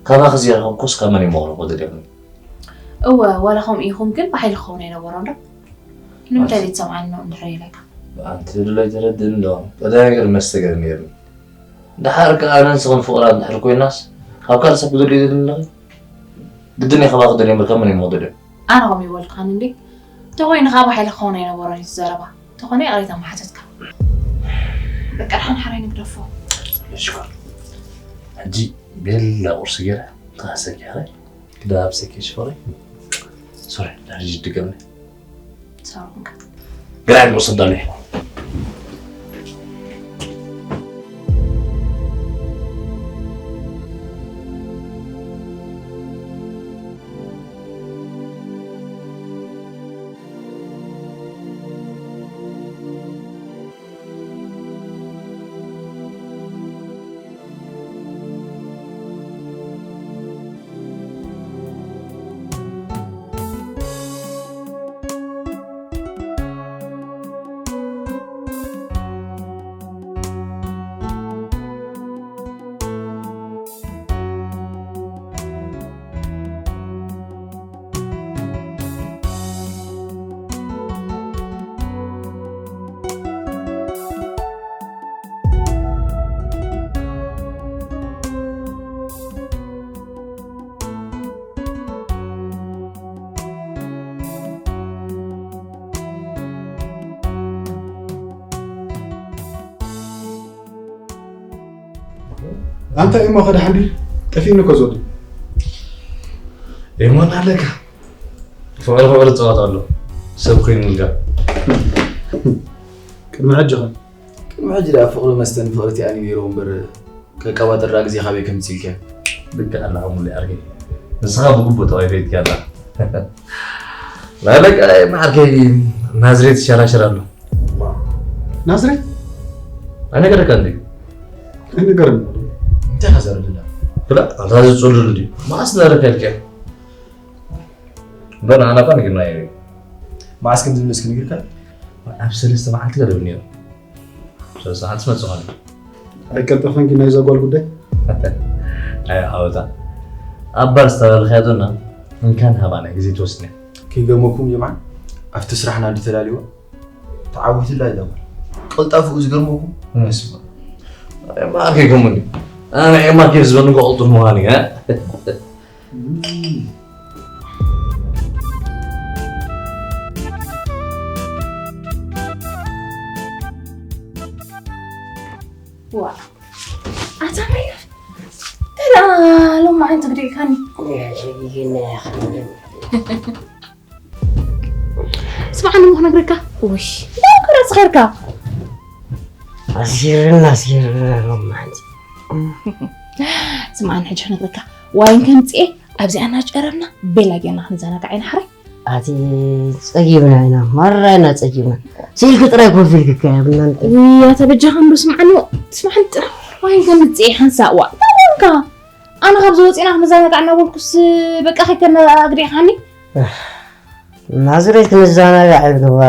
ካባኺ ዝረኸብኩስ ካብ መን እሞ ክረኽቦ ደልየኒ? እወ፣ ዋላ ከምኡ ይኹን ግን ብሓይሊ ክኸውን ኣይነበሮን ዶ? ንምንታይ ዘይትሰምዓኒ ነው እንድሕር ኢለካ? ኣንቲ ድላይ ተረድእኒ ዶ? ቀዳማይ ነገር መስተገር ነይርኒ። ደሓር ከኣ ኣነ ንስኽን ፍቑራት እንድሕር ኮይናስ፣ ካብ ካልእ ሰብ ክደልዮ ይደሊ ኣለኺ? ግድን እየ ካባኺ ክደልዮ እምበር ካብ መን እየ ክደልዮ? ኣነ ከምኡ ይበልኩኻን እንዴ? እንተኾይኑ ከዓ ብሓይሊ ክኸውን ኣይነበሮን እዩ እቲ ዘረባ። እንተኾነ ይቕሬታ ምሓተትካ። በቃ፣ ደሓን ሓራይ ንግደፎ። እሺ፣ ሽኮር። ሕጂ ቤላ ቁርሲ ገይረ ክሃሰኪ ኢኻ። ክዳብ ሰኪ ሽኮረይ። ሶሪ፣ ዳርጅ ድገምኒ። ሳሮንካ። ግራኝ ወሰዳለሁ። ኣንታ ኤማ ከ ደሓን ድዩ? ጠፊእኒ እኮ ዘሎ። ኤማ ኣለካ። ፍቕሪ ፍቕሪ ጸወታ ኣሎ። ሰብ ኮይኑልካ። ቅድሚ ሕጂ ኸ? ቅድሚ ሕጂ ደኣ ፍቕሪ መስተ ንፍቕሪ እቲኣ እዩ ነይሩ እምበር፣ ከቀባጥር ደኣ ግዜ ካበይ ከምጽእ ኢልካዮ? ልክዕ ኣለኻ ሙሉእ ዓርከይ። ንስኻ ብግቡእ ተዋሂበትካ ኣላ። ናይ ደቂ ዓርከይ ናዝሬት ይሸራሸር ኣሎ። ናዝሬት? ኣይነገረካ እንዴ? ኣይነገረን። እንታይ ኢኻ ዘረድላ? ብላ፣ ኣንታ ዝጽሉል እንድዩ። መዓስ ነበረካ ኢልካ? እምበር ንዓና እኳ ነጊርናዮ እዩ። መዓስ ከም ዝምለስ ክንግርካ? ኣብ ሰለስተ መዓልቲ ገደብ ነይሩ። ሰለስተ መዓልቲ መጽእ ኾነ። ኣይቀልጠፈን ግን ናይዛ ጓል ጉዳይ? ኣይ ዓወታ። ኣብ ባር ዝተባልኻዮ ዶና እንካን ሃባና ግዜ ትወስድና። ከይገርመኩም ጀምዓ፣ ኣብቲ ስራሕና እንድተላልይዋ ተዓዊትላ እዛ ጓል። ቀልጣፍኡ ዝገርመኩም? እስማ። ኣይ፣ ማርኪ ኮሙኒ። ኣነ ኤማ ኬፍ ዝበኒ እኮ ቅልጡፍ ምዃን እዩ፣ እ? ዋ፣ ኣታ መሪር። ተላ ሎማዓንቲ ግዲእካኒ። ስምዓኒ እሞ ክነግረካ። ውይ፣ እንታይ ክረጽ ኸርካ? ኣሲርና፣ ኣሲርና ሎማዓንቲ። ስምዓኒ፣ ሕጂ ክነግረካ። ዋይን ከምጽኤ ኣብዚኣ እናጨረርና ቤላ ጌርና ክንዘናጋዕ ኢና፣ ሓራይ። ኣቲ ጸጊብና ኢና፣ ማራ ኢና ጸጊብና። ስኢልኪ ጥራይ ኮፍ ኢልኪ እካ የብልናን። ውይ፣ ኣታ በጃኻ እምበር ስምዓኒ፣ ስምዓኒ ጥራይ። ዋይን ከምጽኤ ሓንሳእ፣ ዋ፣ እንታይ ኮንካ? ኣነ ካብዚ ወጺና ክንዘናጋዕ እናበልኩስ በቃ ከይከና ኣግዲዕካኒ። ናዝሬት ክንዘናጋዕ ኢልክዋ፣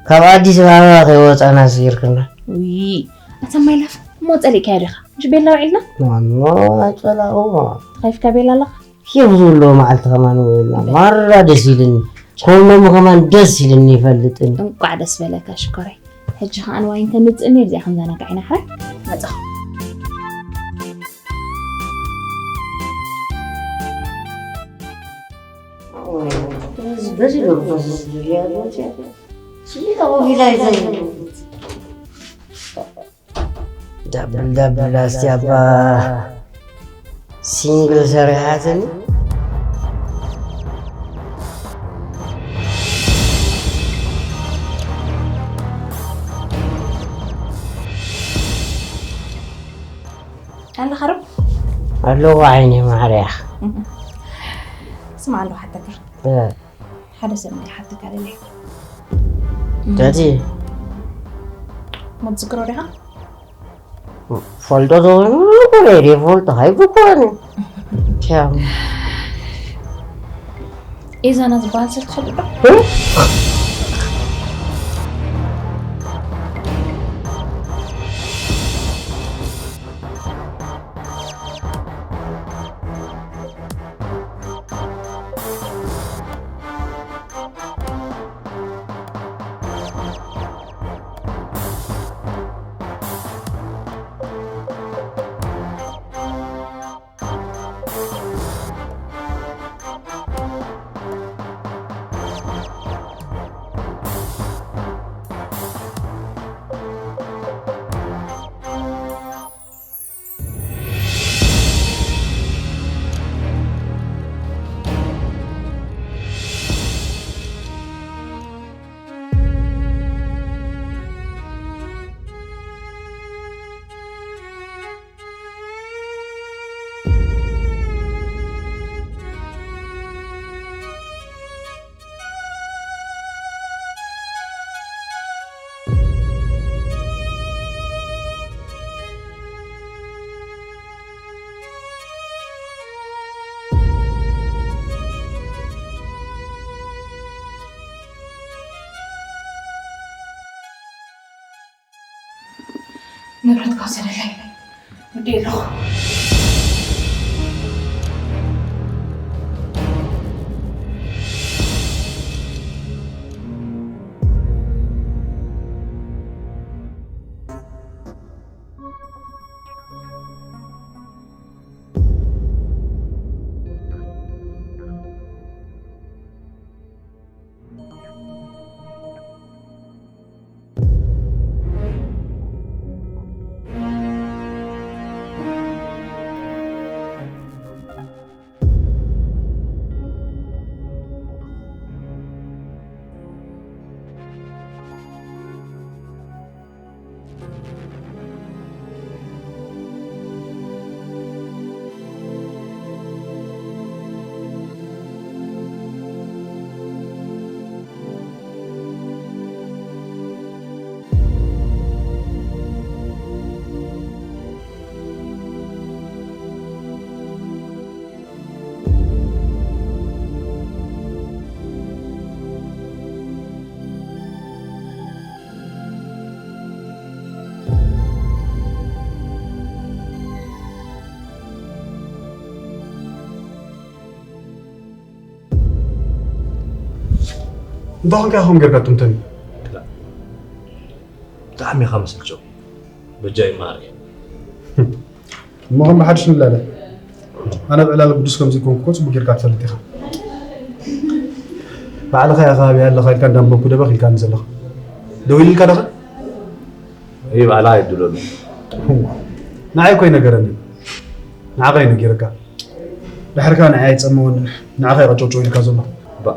ካብ ኣዲስ ኣበባ ከይወጻና ስኢርክና። ውይ፣ ኣታ ማይላፍ፣ እሞ ጸሊእካዮ ዲኻ? ምሽ ቤላ ውዒልና? እሞ ኣይጸላእኩዎ። ተኸይፍካ ቤላ ኣለኻ? ኬፍ ዝብሎ መዓልቲ ከማን ውዒልና። ማራ ደስ ኢልኒ። ኮንዶም ከማን ደስ ኢልኒ ይፈልጥን። እንቋዕ ደስ በለካ ሽኮረይ። ሕጂ ከኣ ንዋይን ተምጽእኒ፣ ኣብዚኣ ከም ዘናጋዒና ሕራይ መጻኹ። ዳብል ዳብል ኣስቲ ኣባ ሲንግል ሰሪሓትኒ። ኣለኻ ዶ? ኣለኹ ዓይኒ ማርያ። ስማዕ ኣለኹ ሓተካ። እ። ሓደ ሰብ እንዲ ሓተካ ደለይ። ዳዲ። ሞ ትዝክሮ ዲኻ? ፈልጦ ዝኾነ እኮ ነይረ፣ ፈልጦ ኣይብኮነ። ቻው። ኢዛና ዝበሃል ሰብ ትፈልጥ ዶ? እ? ንብረትካ ውሰደለይ። ወዲኤ ኣለኹ። እንታይ ኾንካ ኢኹም ጌርካ ትምተኒ? ክላእ። ብጣዕሚ ኢኻ መሰልቸው። በጃ ይመሃር እየ። እሞ ከም ብሓድሽ ንላለ። ኣነ ኣብ ዕላል ግዱስ ከም ዘይኮንኩ እኮ ጽቡቕ ጌርካ ትፈልጥ ኢኻ። ባዕልኻ ኢኻ ኣበይ ኣለኻ ኢልካ እንዳንበብኩ ደበኽ ኢልካኒ ዘለኻ። ደዊሉልካ ዶ ኸ? እይ፣ ባዕልኻ ኣይድለሉ። ንዓይ እኮ ኣይነገረንን። ንዓኻ እዩ ነጊሩካ። ድሕርካ ንዓይ ኣይጸመወንን። ንዓኻ እዩ ቀጨውጨው ኢልካ ዘሎ። ባ፣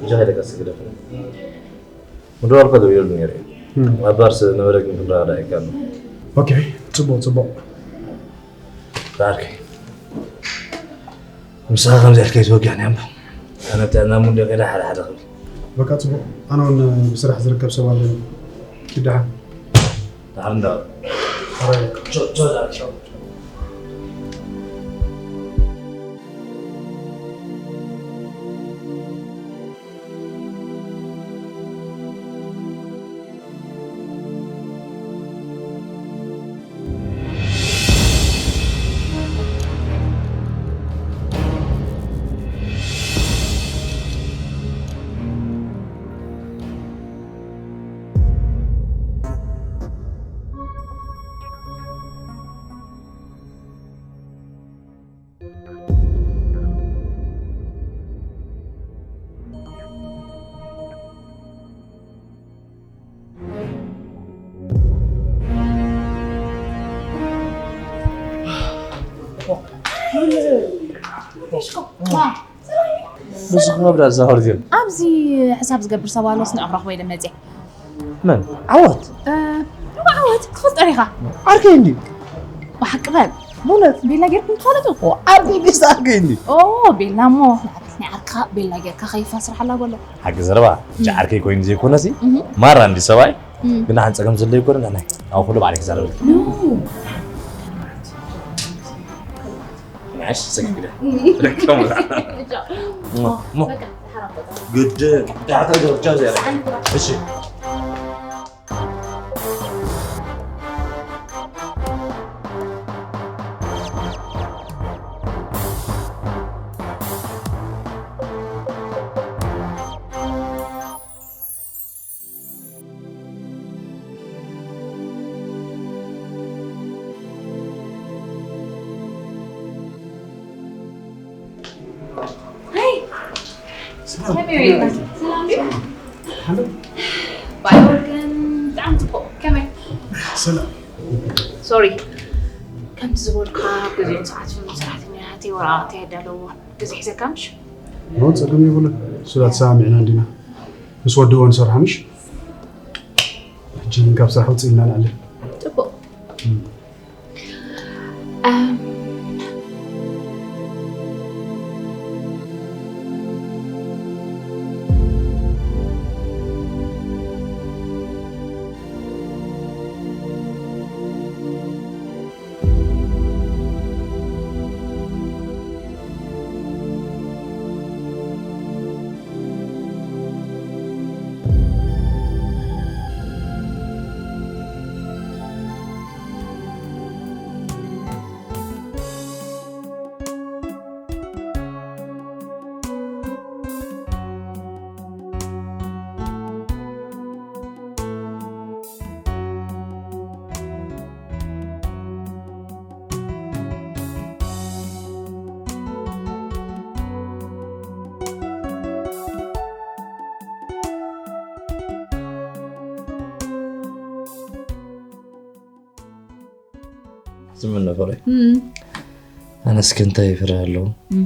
ብጃኻ ኢለካ እስኪ ግደፈኒ። ምድዋል እኮ ደዊሉሉ ነይሩ እዩ። እም። ኣብ ባርስ ነበረ ግን ክንረዳዳእ ኣይከኣልናን። ኦኬ፣ ጽቡቕ፣ ጽቡቕ። ባርኪ። ምሳኻ ከምዚ ኢልካ ይትወግዕኒ እምበር። ኣነ ጥዕና ሙንዲ ከይደ ሓደ ሓደ ክብል። በቃ ጽቡቕ። ኣነ እውን ብስራሕ ዝርከብ ሰብ ኣለኒ። ኪድ ደሓን። ደሓን እንዳ። ቻው፣ ቻው፣ ቻው። ንስኻ ብዳ ዝዛወር ዚም። ኣብዚ ሕሳብ ዝገብር ሰብ ኣሎ፣ ስንዕ ክረኽቦ ኢለ መፅየ። መን? ዓወት? እ፣ እሞ ዓወት ክትፈልጦ ዲኻ? ዓርከይ እንዲ። ብሓቂ በል። በእውነት? ቤላ ጌርኩም ትፈልጡ? ኦ፣ ዓርከይ እንዲ፣ ዓርከይ እንዲ። ኦ፣ ቤላ እሞ ንዓርከይ፣ ንዓርካ ቤላ ጌርካ ከይፋ ስራሕ ኣላ በሎ። ሓቂ ዘረባ፣ እም። ዓርከይ ኮይኑ ዘይኮነሲ፣ እም። ማራ እንዲ ሰብኣይ፣ እም። ግን ኣን ጸገም ዘሎ ይኮነ፣ ናይ፣ ኣብ ኩሉ ባዕለይ ክዛረበልኪ። ኖ። ንዓሽ ሰኪት ኢለ። ርክብ። ሞ፣ ሞ። በቃ፣ ተሓራቆ። ግድ፣ ዳዕታ ጆርጃ ዘረ። እሺ። Hey! ሰላም። ከመይ ውዒልካ? ሰላም ድዩ? ሓመድ? ባይ ወርቅን ብጣዕሚ ጽቡቕ። ከመይ? ሰላም። ሶሪ። ከምቲ ዝበልካ፣ ግዜኡን ሰዓቱን ሰራሕተኛታተይ ወረቓቕተይ ኣዳለውዎ። ግዜ ሒዘካ ምሽ? ኖ፣ ጸገም የብሉን። ስለ ተሰማሚዕና እንዲና። ምስ ወዲ እዋ ንሰርሓ ምሽ? ሕጂ ግን ካብ ስራሕ ውጽእ ኢልና ንኣለ። ጽቡቕ። እም። እም። ዝምነ ፍረ። እም። ኣነስ ክንታይ ፍረ ኣለዎ? እም።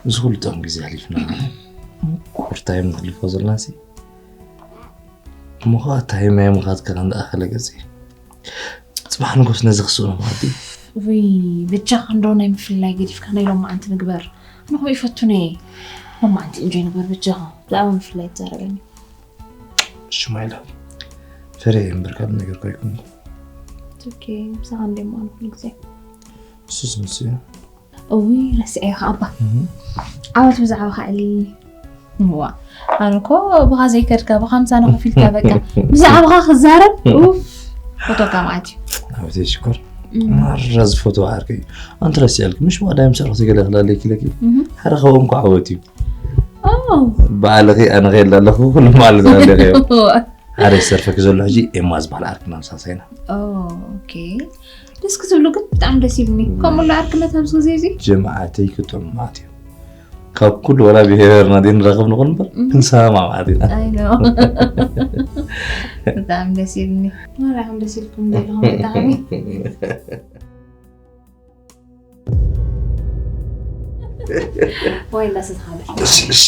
እዚ ኩሉ ጥዑም ግዜ ኣሕሊፍና፣ ምቁር ታይም ነሕልፎ ዘለናሲ፣ እሞ ኸዓ ታይም ናይ ምኻድ ከ እንዳኣኸለ ገጽ። ጽባሕ ንጎስ ነዚ ክስእኖ ማለት እዩ። ውይ፣ በጃኻ እንዶ ናይ ምፍልላይ ገዲፍካ ናይ ሎማዓንቲ ንግበር። ኣነ ከምኡ ይፈቱን እየ። ሎማዓንቲ ኢንጆይ ንግበር በጃኻ። ብዛዕባ ምፍልላይ ትዛረበኒ። እሺ፣ my love። ፍረ እየ እምበር ካልእ ነገር እኮ ኣይኮንኩን። It's okay፣ ምሳኻ እንደ ማን ኩሉ ግዜ። እሱስ ምስ እዩ። እውይ፣ ረስዐ ኢኻ ኣባ። እህ። ዓወት ብዛዕባኻ ዕሊ። እዋ፣ ኣነ እኮ ብኻ ዘይከድካ፣ ብኻ ምሳና ኮፍ ኢልካ በቃ። ብዛዕባኻ ክዛረብ፣ ኡፍ፣ ፎቶካ መዓት እዩ። ዓወት ሽኮር። እም። ማራ ዝፈትዎ ዓርከይ እዩ። ኣንቲ ረሲዐልኪ፣ ምሽ ዋዳ ምሰርሕ ትገለ ክላለኪ ለኪ። እህ። ሓደ ካብኦም እኮ ዓወት እዩ። ኦ። ባዕልኺ ኣነ ኸይላ ኣለኹ፣ ኩሉ ማለት ኣለኺ። እዋ። ሓደ ዝተርፈኪ ዘሎ ሕጂ ኤማ ዝበሃል ዓርክና ምሳሳይና። ኦ፣ ኦኬ። ደስ ክትብሉ ግን ብጣዕሚ ደስ ኢሉኒ። ከምኡ ኣሎ ዓርክነት ኣብዚ ግዜ እዚ? ጀማዓተይ ክጥዑም ማለት እዩ። ካብ ኩሉ ወላ ብሄርና ዲን ንራኸብ ንኹን እምበር፣ እም። ክንሰማማዕ ማለት ኢና። ኣይ ኖ። ብጣዕሚ ደስ ኢሉኒ። ማራኹም ደስ ኢልኩም ዘለኹም ብጣዕሚ። ዋይ እንዳሰትኻ በል። እሺ፣ እሺ።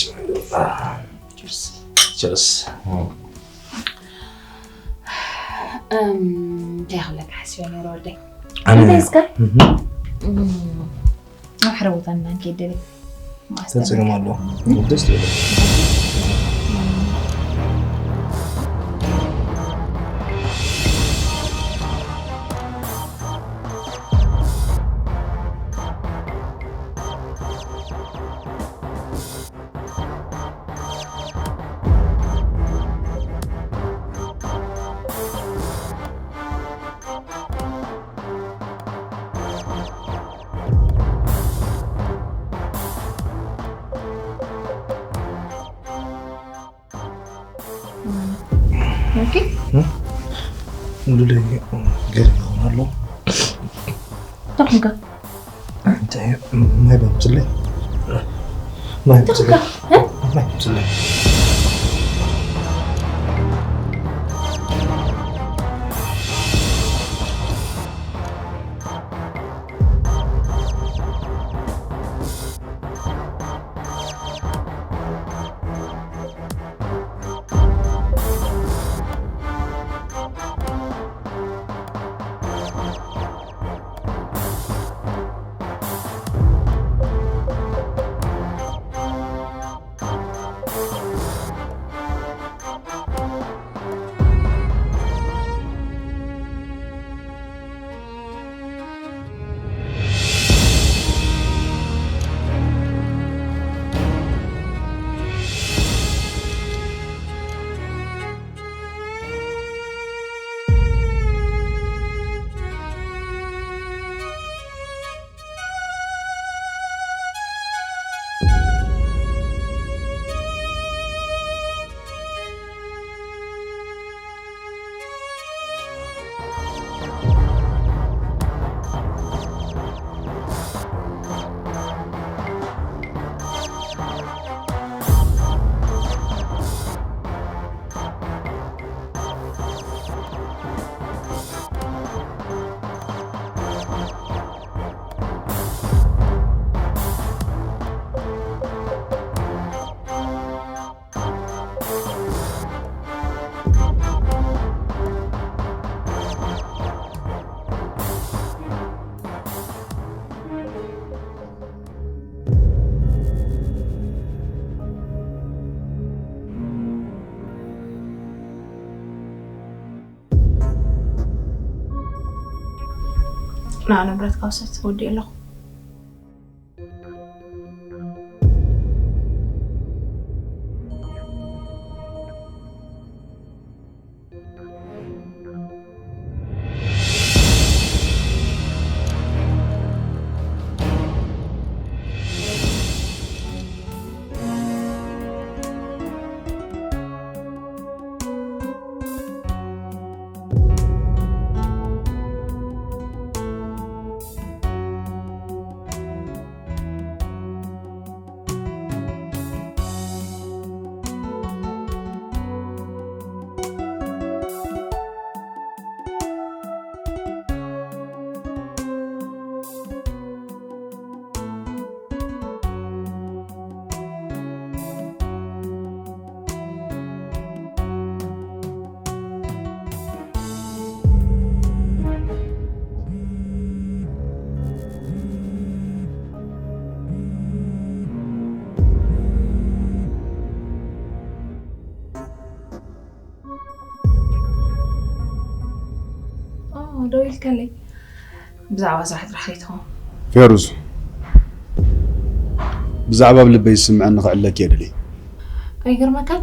ችርስ። ችርስ። እም፣ እንታይ ክብለካ ሓሲበ ነይረ ወደይ? ኣነ እንታይ እስከ? እህ። እም፣ ኣብ ሓደ ቦታ እና ንከይድ ደለ። ተጽዕኖ ኣለዎ። ደስ ትብል። ኦኬ። ሉለይ ገለ ይኸውን ኣሎ። እንታይ ኮንካ? እንታይ ማይ ባምፅለይ? ማይ እንታይ ኮንካ? ባምፅለይ? እ? ማይ ባምፅለይ? ንዓ ንብረትካ ውሰድ፣ ወዲእ ኣለኹ። ኦ፣ ደው ኢልካለይ። ብዛዕባ ስራሕ ጥራሕ ዘይትኸውን። ፌሩዝ፣ ብዛዕባ ኣብ ልበይ ዝስምዐኒ ክዕለኪ እየ ደልየ። ኣይገርመካን?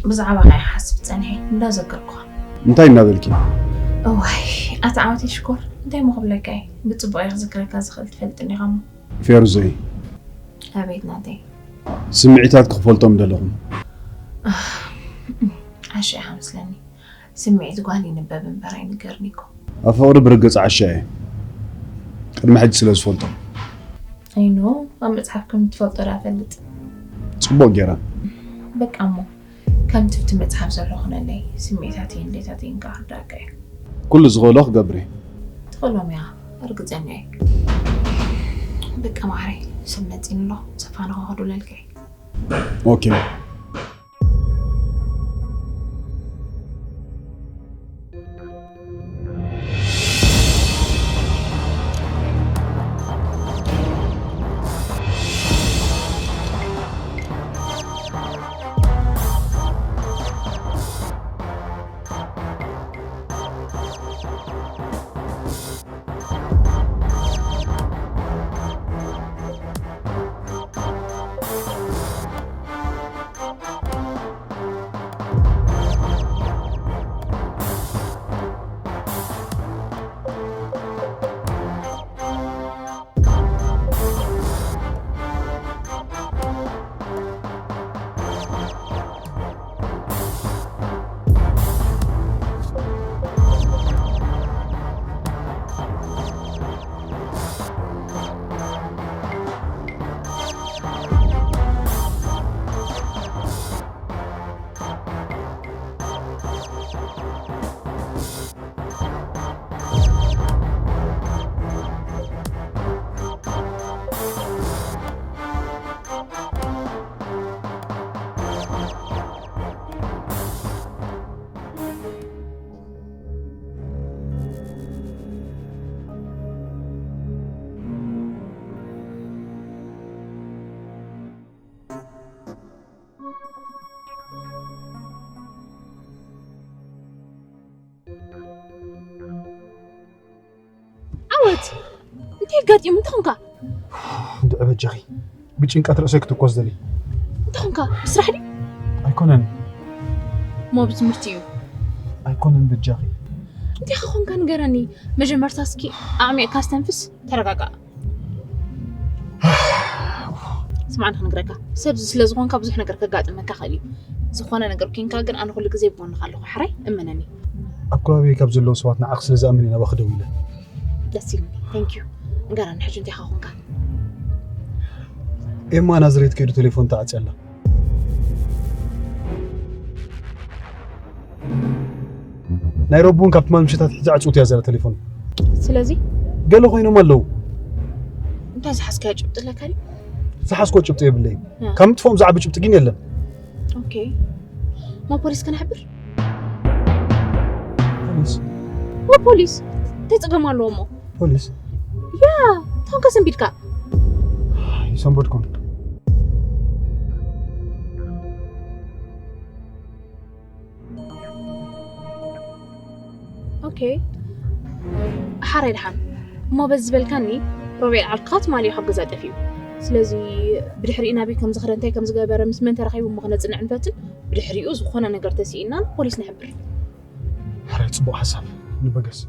ብዛዕባኻ እየ ክሓስብ ጸኒሐ፣ እንዳዘከርኩኻ። እንታይ እናበልኪ? እዋይ፣ ኣታ ዓወተይ ሽኮር፣ እንታይ እሞ ክብለካ እየ? ብጽቡቕ እየ ክዝክረካ ዝኽእል፣ ትፈልጥኒ ኢኻ እሞ። ፌሩዘይ። ኣቤት ናተይ። ስምዒታት ክፈልጦም ደለኹም። ዓሻ ኢኻ መስለኒ። ስምዒት ጓል ይንበብ እምበር ኣይንገርን እኮ። ኣብ ፍቕሪ ብርግጽ ዓሻ እየ። ቅድሚ ሕጂ ስለ ዝፈልጦ። ኣይኖ፣ ኣብ መጽሓፍ ከም ትፈልጦ ዳ ፈልጥ። ጽቡቕ ጌራ። በቃ እሞ፣ ከምቲ ኣብቲ መጽሓፍ ዘሎ ኩነለይ፣ ስምዒታተይን ድሌታተይን ከኣ ክርድኣካ እየ። ኩሉ ዝኽእሎ ክገብር እየ። ትኽእሎም እያ፣ ርግጸኛ እየ። በቃ ማዕረይ፣ ሰብ መጺኒ ኣሎ፣ ሰፋ ንኽኸዱ ለልከ እየ። ኦኬ። ዓወት፣ እንታይ ኣጋጢሙ? እንታይ ኾንካ? እንድዒ በጃኺ፣ ብጭንቀት ርእሰይ ክትኮስ ደልየ። እንታይ ኾንካ? ብስራሕ ድዩ? ኣይኮነን። እሞ ብትምህርቲ እዩ? ኣይኮነን በጃኺ። እንታይ ኾንካ ንገረኒ። መጀመርታ እስኪ ኣዕሚቕካ ኣስተንፍስ፣ ተረጋጋእ። ማዕን ክነግረካ፣ ሰብ ስለ ዝኾንካ ብዙሕ ነገር ከጋጥመካ ክእል እዩ። ዝኾነ ነገር ኮንካ ግን ኣነ ኩሉ ግዜ ብጎንኻ ኣለኹ። ሕራይ እመነኒ። ኣብ ከባቢ ካብ ዘለዉ ሰባት ንዓኽ ስለ ዝኣምን እየ ናባኺ ደዊለ። ደስ ኢሉኒ። Thank you። ንገረኒ ሕጂ እንታይ ኮንካ? ኤማ ናዝሬት ከይዱ ቴሌፎን ተዓጽያ ኣላ። ናይ ረቡን ካብ ትማል ምሽታት ሕጂ ዕጽውቲ እያ ዘላ ቴሌፎን። ስለዚ ገለ ኮይኖም ኣለዉ። እንታይ ዝሓዝካዮ ጭብጢ ኣለካ ድዩ? ዝሓዝኮ ጭብጢ የብለይን። እ። ካብ ምጥፍኦም ዝዓቢ ጭብጢ ግን የለን። ኦኬ። ማ ፖሊስ ከነሕብር? ፖሊስ? ማ ፖሊስ? እንታይ ጸገም ኣለዎ እሞ? ፖሊስ? ያ፣ ታንካ ሰንቢድካ? ይሰንበድኩን። ኦኬ። ሓራይ ደሓን። እሞ በዚ ዝበልካኒ፣ ሮቤል ዓልካ ትማሊ ካብ ገዛ ጠፊኡ። ስለዚ ብድሕሪኡ ናበይ ከም ዝኸደ፣ እንታይ ከም ዝገበረ፣ ምስ መን ተራኺቡ እሞ ክነጽንዕ ንፈትን። ብድሕሪኡ ዝኾነ ነገር ተስኢና ፖሊስ ነሕብር። ሓራይ ጽቡቕ ሓሳብ። ንበገስ።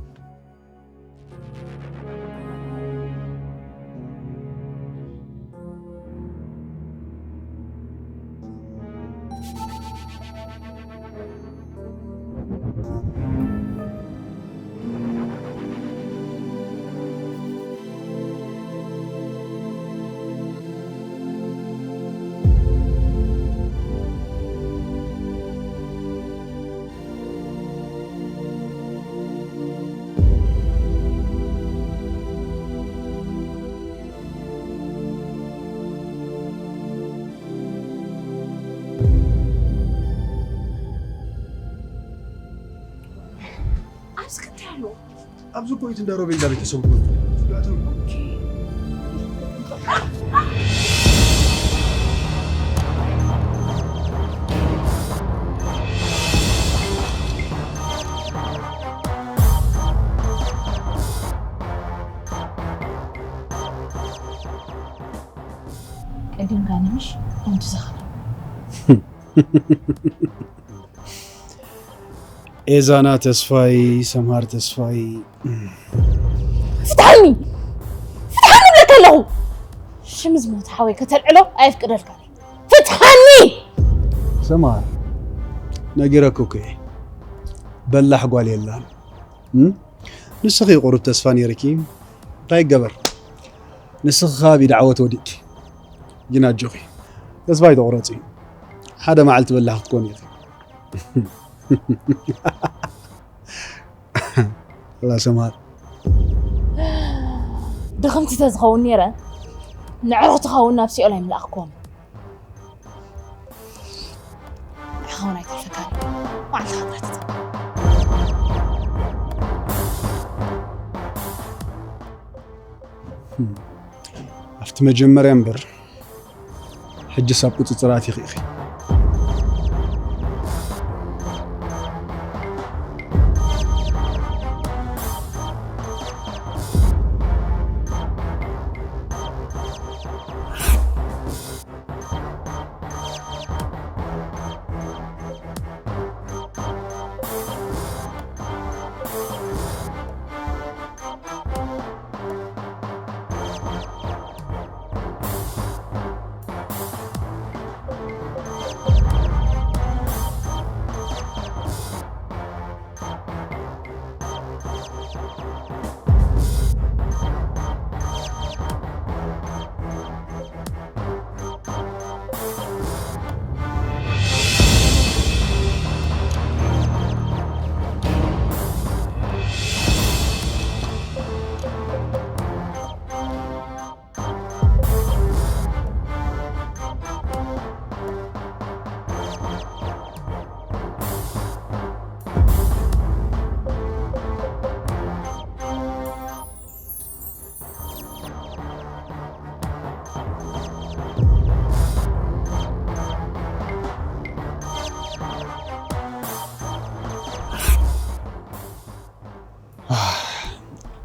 ኣብዚ ክንታይ ኣሎ? ኣብዚ እኮ እቲ እንዳ ሮቤል እንዳ ቤተሰቡ እኮ እዩ። ኦኬ። ቀዲምካ ንምሽ ከምቲ ዝኽረ። ኤዛና ተስፋይ፣ ሰምሃር ተስፋይ። ፍትሓኒ! ፍትሓኒ እብለካ ኣለኹ! ሽም ዝሞተ ሓወይ ከተልዕሎ ኣየፍቅደልካን እየ። ፍትሓኒ! ሰምሃር፣ ነጊረኪ እኮ እየ። በላሕ ጓል የላን። እም? ንስኺ ቁሩብ ተስፋ ነይርኪ፣ እንታይ ይገበር? ንስኺ ከባቢ ዳዕወት ወዲቕኪ። ግን ኣጆኺ፣ ተስፋ ኣይትቑረጺ። ሓደ መዓልቲ በላሕ ክትኮኒ ኢኺ። ላ ሰምሃር። ድኽምቲ ተዝኸውን ነይረ፣ ንዕሩኽትኻ እውን ናብ ሲኦል ኣይምለኣኽክዎምን። ንዓኻ እውን ኣይተርፈካን። ባዕልኻ ጥራሕ ትጸንሕ። ኣብቲ መጀመርያ እምበር፣ ሕጅስ ኣብ ቁጽጽር ኣቲኺ ኢኺ።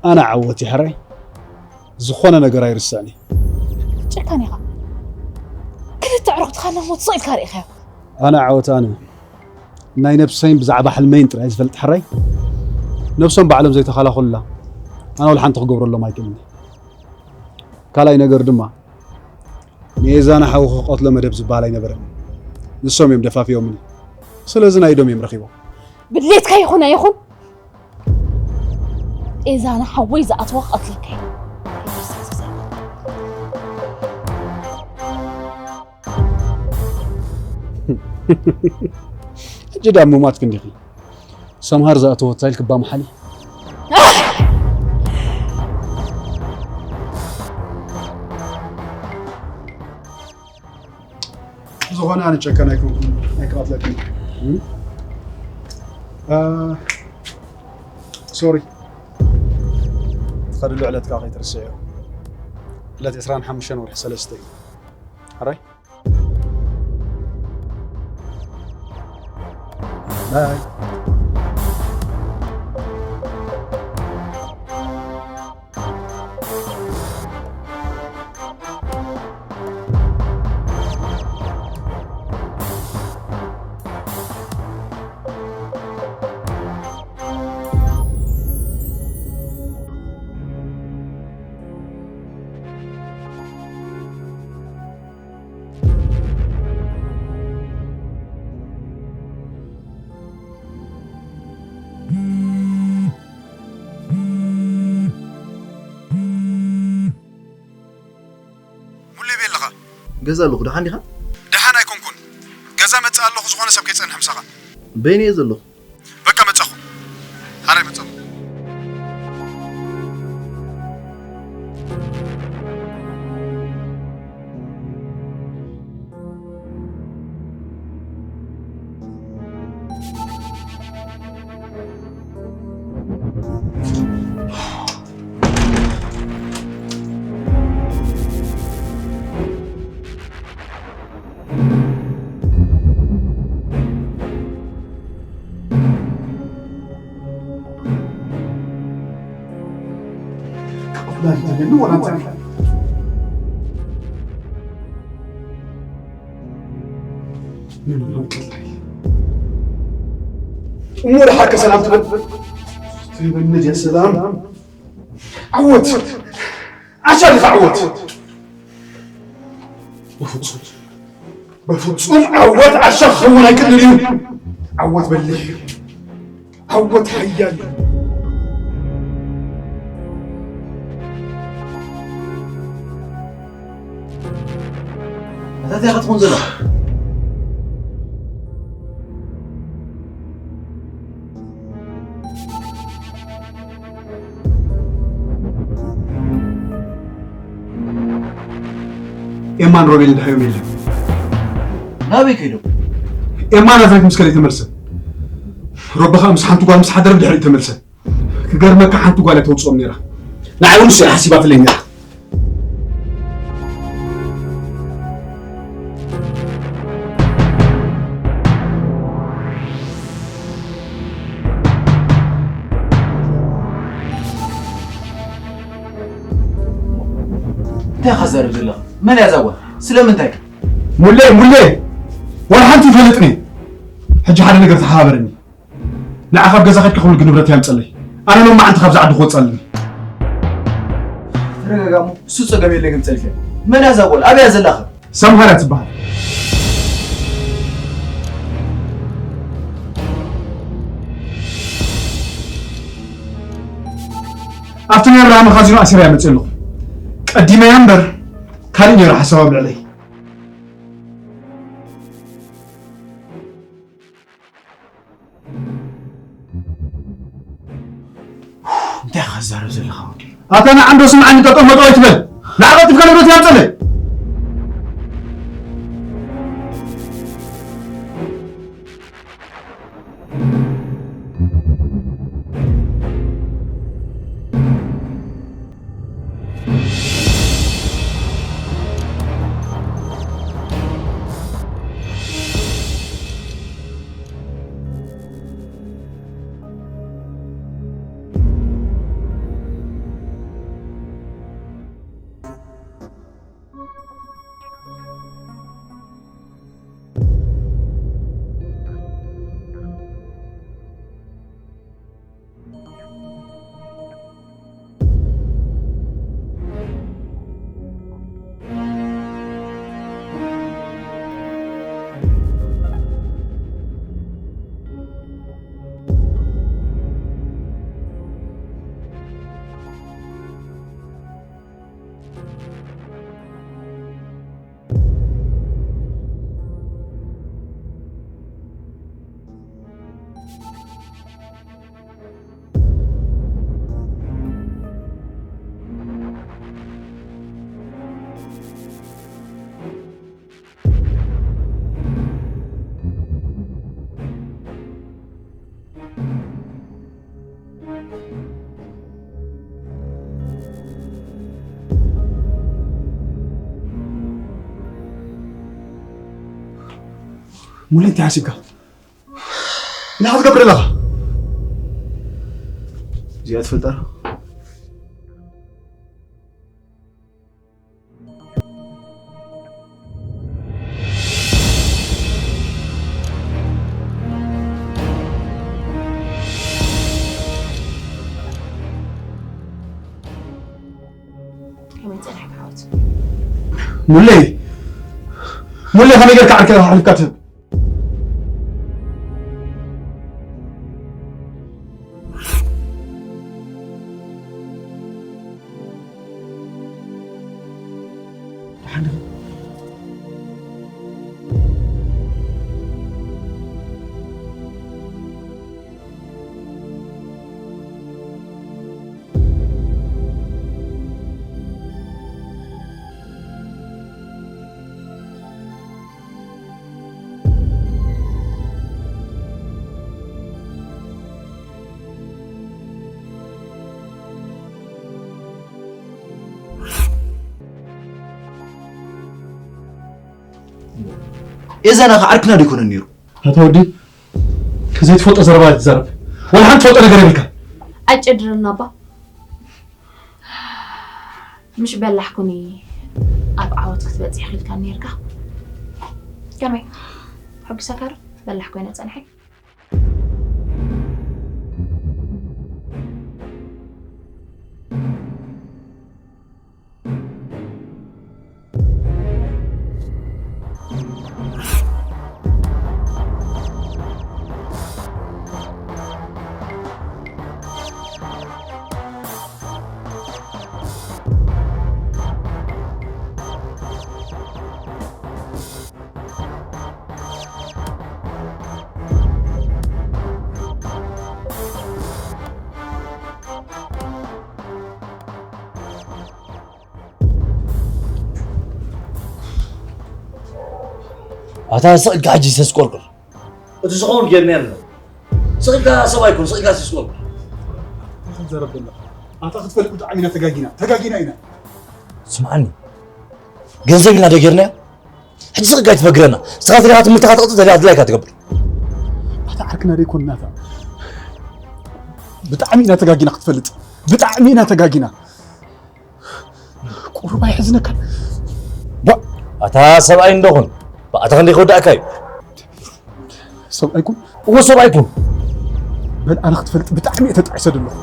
ኣነ ዓወት ይሕራይ ዝኾነ ነገር ኣይርስዕን እየ። ጨካን ኢኻ። ክልተ ኣዕሩኽትኻ ናብ ሞት ስቕ ኢልካ ርኢኻዮ። ኣነ ዓወት ኣነ ናይ ነብሰይን ብዛዕባ ሕልመይን ጥራይ ዝፈልጥ ሕራይ ነብሶም ባዕሎም ዘይተኸላኸሉላ ኣነ ወላ ሓንቲ ክገብረሎም ኣይክእልን እየ። ካልኣይ ነገር ድማ ንኤዛና ሓውኺ ክቐትሎ መደብ ዝበሃል ኣይነበረን። ንሶም እዮም ደፋፊኦምኒ። ስለዚ ናይ ኢዶም እዮም ረኺቦም። ብድሌትካ ይኹን ኣይኹን፣ ኤዛና ሓወይ ዝኣተወ ክቐትለካ እዩ። ሕጂ ዳ ምማት ክንዲኺ ሰምሃር ዝኣተወ ታይል ክባ መሓሊ። ዝኾነ ኣነ ጨካን ኣይኮንኩን፣ ኣይክቐትለክን። እም? አ፣ ሶሪ። ትኸድሉ ዕለት ከዓ ከይትርስዕዮ። ዕለት ዕስራን ሓሙሽተን ወርሒ ሰለስተ እዩ። ሕራይ? ባይ። ሙሌ ቤለኻ? ገዛ ኣለኹ። ደሓን ዲኻ? ደሓን ኣይኮንኩን። ገዛ መጽእ ኣለኹ፣ ዝኾነ ሰብ ከይጸንሕ ምሳኻ። በይነ እየ ዘለኹ። በቃ መጻኹ። ሓራይ መጻኹ። እሞ ደሓርከ ሰላም ትብል? ትህበኒ ድያ ሰላም? ዓወት! ዓሻ ዲኻ ዓወት? በፍጹም፣ በፍጹም ዓወት ዓሻ ክኸውን ኣይክእልን እዩ። ዓወት በሊሕ እዩ። ዓወት ሓያል እዩ። ኣታ እንታይ ኢኻ ትኾን ዘለኻ? ኤማን ሮቤልን ድሓዮም የለን። ናበይ ከይዶም? ኤማ ናዝሬት ምስ ከደ ተመልሰ። ሮቢ ኸኣ ምስ ሓንቲ ጓል ምስ ሓደረ ድሕሪኡ ተመልሰ። ክገርመካ ሓንቲ ጓል እያ ተውጽኦም ነይራ። ንዓይ እውን ንሱ እያ ሓሲባትለይ ነይራ። እንታይ ኢኻ ትዛረብ ዘለኻ? መን እያ እዛ ጓል? ስለምንታይ? ሙሌ፣ ሙሌ! ዋላ ሓንቲ ይፈልጥኒ። ሕጂ ሓደ ነገር ተሓባበረኒ። ንዓ ካብ ገዛ ከድካ ኩሉ ንብረት ያምፀለይ። ኣነ ሎማዓንቲ ካብዚ ዓዲ ክወፅእ ኣለኒ። ተረጋጋሞ፣ እሱ ፀገም የለ ግን ፀልፊ። መን እያ እዛ ጓል? ኣበይ እያ ዘላ ኸ? ሰምሃር እያ ትበሃል። ኣብቲ ናይ ኣብርሃም መኻዚኖ ኣሲረያ መፅእ ኣለኹ። ቀዲመያ እምበር ካልእ ነይሩ ሓሳብ ኣብ ልዕለይ። እንታይ ኢኻ ትዛረብ ዘለኻ ወዲ? ኣታ ንዓ እንዶ ስምዓኒ፣ ጠጠው መጠው ኣይትበል። ንዓ ቀልጢፍካ ንብረት ያምፀለይ። ሙሌ እንታይ ሓሲብካ? እንታይ ክትገብር ኣለኻ? እዚኣ ትፈልጣ? ከመይ ጸኒሕካ ዓወት? ሙሌ! ሙሌ ከመይ ጌርካ ዓርከይ ኣሕሊፍካ ትህብ? ኤዛና ከ ዓርክና ዶ ኣይኮነን ነይሩ? ኣታ ወዲ፣ ዘይትፈልጦ ዘረባ ትዛረብ። ዋላ ሓንቲ ትፈልጦ ነገር የብልካ። ኣጨድረና ኣባ። ምሽ በላሕኩኒ ኣብ ዓወት ክትበጽሕ ኢልካ ነርካ። ከመይ? ሕጉሰካ ዶ? በላሕ ኮይነ ጸንሐ። ኣታ ስቕ ኢልካ ሕጂ ሰስቆርቁር። እቲ ዝኸውን ጌርና ኣለና። ስቕ ኢልካ ሰብ ኣይኮን፣ ስቕ ኢልካ ሰስቆርቁር። እንታይ ክትዛረብ ዘለኻ? ኣታ ክትፈልጥ ብጣዕሚ ኢና ተጋጊና። ተጋጊና ኢና። ስምዓኒ። ገንዘብ ኢልና ዶ ጌርናዮ? ሕጂ ስቕ ኢልካ ኣይትፈግረና። ንስኻ ተሊኻ ትምህርትኻ ትቕጽል፣ ተሊኻ ድላይካ ትገብር። ኣታ ዓርክና ዶ ኣይኮንና ኣታ? ብጣዕሚ ኢና ተጋጊና ክትፈልጥ። ብጣዕሚ ኢና ተጋጊና። ቁሩብ ኣይሕዝነካን? ባ፣ ኣታ ሰብኣይ እንዶ ኹን። ባ፣ ኣታ ክንደይ ክወዳእካ እዩ? ሰብኣይ ኩን? እወ፣ ሰብኣይ ኩን። በል፣ ኣነ ክትፈልጥ ብጣዕሚ እየ ተጣዒሰ ዘለኹ።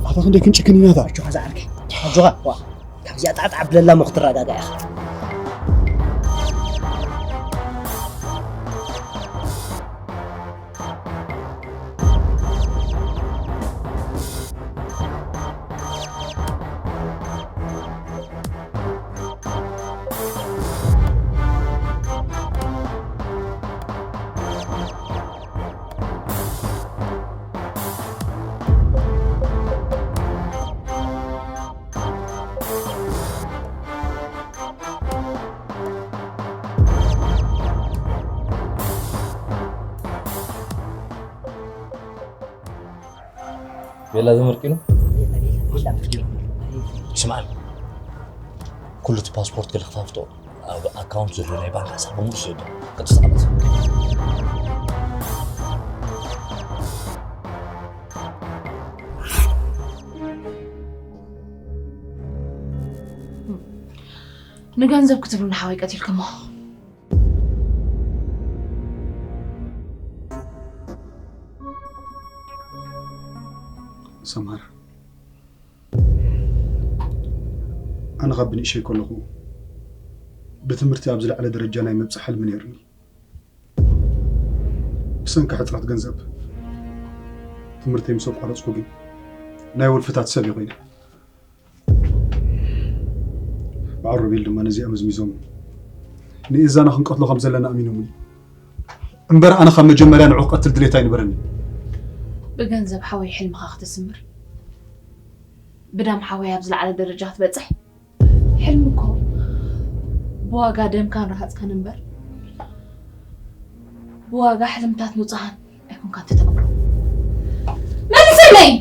ኣታ ክንደይ ክንጭክን ኢና እታ። ኣጆኻ ዝዓርከይ፣ ኣጆኻ። ዋ፣ ካብዚኣ ጣዕጣዕ ብለላ እሞ ክትረጋጋእ ኢኻ። ቤላ ዘመርቂኑ? ስምዓኒ፣ ኩሉ እቲ ፓስፖርት ገለ ክታፍቶ ኣብ ኣካውንት ዘሎ ናይ ባንክ ሓሳብ በሙሉ ዝወዶ ቅዱስ ተቐመጥ። ንገንዘብ ክትብሉ ንሓወይ ቀቲልኩሞ። ሰምሃር፣ ኣነ ካብ ብንእሸይ ከለኹ ብትምህርቲ ኣብ ዝለዓለ ደረጃ ናይ ምብጻሕ ሕልሚ ነይሩኒ። ምስ ብሰንኪ ሕጽረት ገንዘብ ትምህርተይ ምስ ኣቋረጽኩ ግን ናይ ወልፍታት ሰብ እየ ኮይነ። ብዓረቤል ድማ ነዚኣ መዝሚዞም ንኤዛና ክንቀትሎ ከም ዘለና ኣሚኖምኒ። እምበር ኣነ ካብ መጀመርያ ንዑ ክቐትል ድሌት ኣይነበረኒ። ብገንዘብ ሓወይ ሕልምኻ ክትስምር፣ ብዳም ሓወይ ኣብ ዝለዓለ ደረጃ ክትበጽሕ፣ ሕልሚ እኮ ብዋጋ ደምካን ረሃጽካን እምበር ብዋጋ ሕልምታት ንጹሃን ኣይኮንካን ትተግብሮ። መልሰለይ!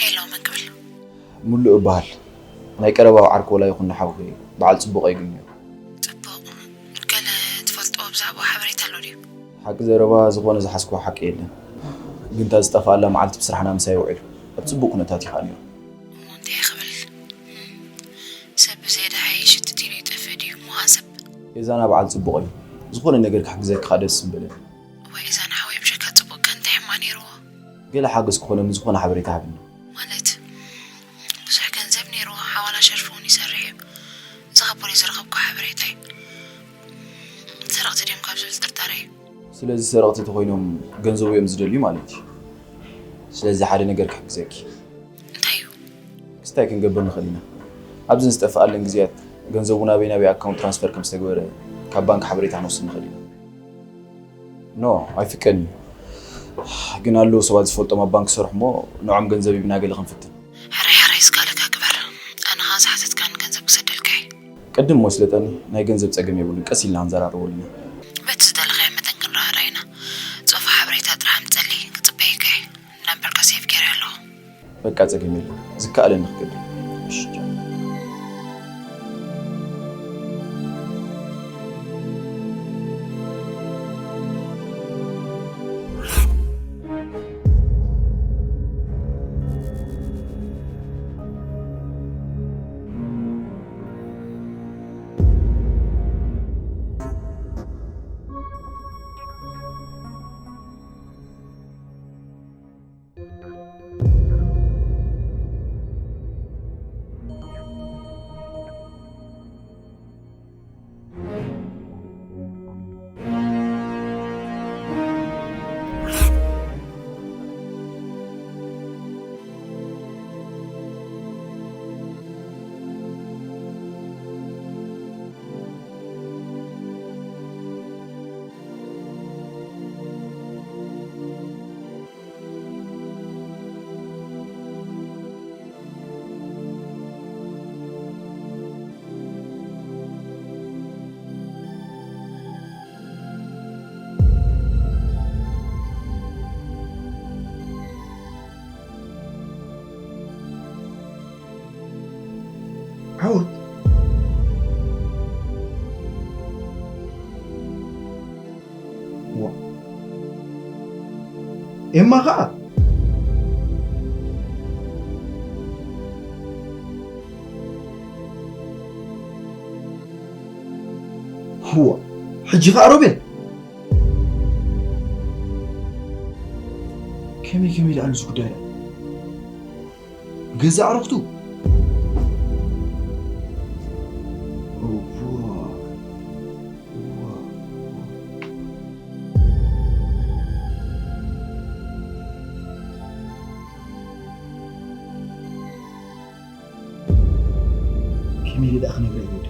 ሄሎ፣ መን ክብል? ሙሉእ እበሃል። ናይ ቀረባ ዓርኮላ ይኹን ንሓውኺ በዓል ጽቡቕ ኣይግንዮ። ጽቡቕ። ገለ ትፈልጦ ብዛዕባኡ ሓበሬታ ኣሎ ድዩ? ሓቂ ዘረባ፣ ዝኾነ ዝሓዝክዎ ሓቂ የለን። ግን እታ ዝጠፍኣላ መዓልቲ ብስራሕና ምሳይ ውዒሉ። ኣብ ጽቡቕ ኩነታት እዩ ከኣ ነይሩ። እሞ እንታይ ክብል? ሰብ ብዘየድሃየ ሽትት ኢሉ ይጠፍእ ድዩ? እሞ ከኣ ሰብ? ኤዛና በዓል ጽቡቕ እዩ። ዝኾነ ነገር ክሕግዘኪ ከኣ ደስ ምበለኒ። እዋይ፣ ኤዛና ሓወይ፣ ብጀካ ጽቡቕ ከ እንታይ ሕማቕ ነይርዎ? ገለ ሓገዝ ክኾነኒ ዝኾነ ሓበሬታ ሃብኒ። ማለት? ብዙሕ ገንዘብ ነይርዎ፣ ሓዋላ ሸርፊ እውን ይሰርሕ እዩ። እዚ ካብ ፖሊስ ዝረኸብኩ ሓበሬታ እዩ። ሰረቕቲ ድዮም ካብ ዝብል ጥርጣረ እዩ። ስለዚ ሰረቕቲ ተኾይኖም ገንዘቡ እዮም ዝደልዩ ማለት እዩ። ስለዚ ሓደ ነገር ክሕግዘኪ። እንታይ እዩ? ክስታይ ክንገብር ንኽእል ኢና። ኣብዘን ዝጠፍኣለን ግዜያት ገንዘቡ ናበይ ናበይ ኣካውንት ትራንስፈር ከም ዝተግበረ ካብ ባንክ ሓበሬታ ክንወስድ ንኽእል ኢና። ኖ፣ ኣይፍቀድን እዩ። ግን ኣለዉ ሰባት ዝፈልጦም ኣብ ባንክ ዝሰርሑ እሞ ንዖም ገንዘብ ሂብና ገለ ክንፍትን። ሕራይ ሕራይ ዝከኣለካ ግበር። ኣነ ኸኣ ዝሓተትካኒ ገንዘብ ክሰደልካ እየ። ቅድም እሞ ይስለጠኒ፣ ናይ ገንዘብ ጸገም የብሉን፣ ቀስ ኢልና ክንዘራረበሉ ኢና። በቲ ዝደለኻዮ መጠን ክንረኣረእ ኢና። ጾፋ ሓበሬታ ጥራሕ ኣምጸለይ፣ ክጽበየካ እየ። ናምበርካ ሴቭ ገይረ ኣለኹ። በቃ ጸገም የለን፣ ዝከኣለኒ ክገብር። እሺ፣ ቻው። ዓወት። ዋ። ኤማ ኸኣ። ዋ። ሕጂ ኸኣ ሮቤል። ከመይ ከመይ ደኣ ንሱ ጉዳይ ደኣ? ገዛ ኣዕሩኽቱ? እዋ፣ እዋ። ከመይ ኢለ ደኣ ክነግራ ይወዲ?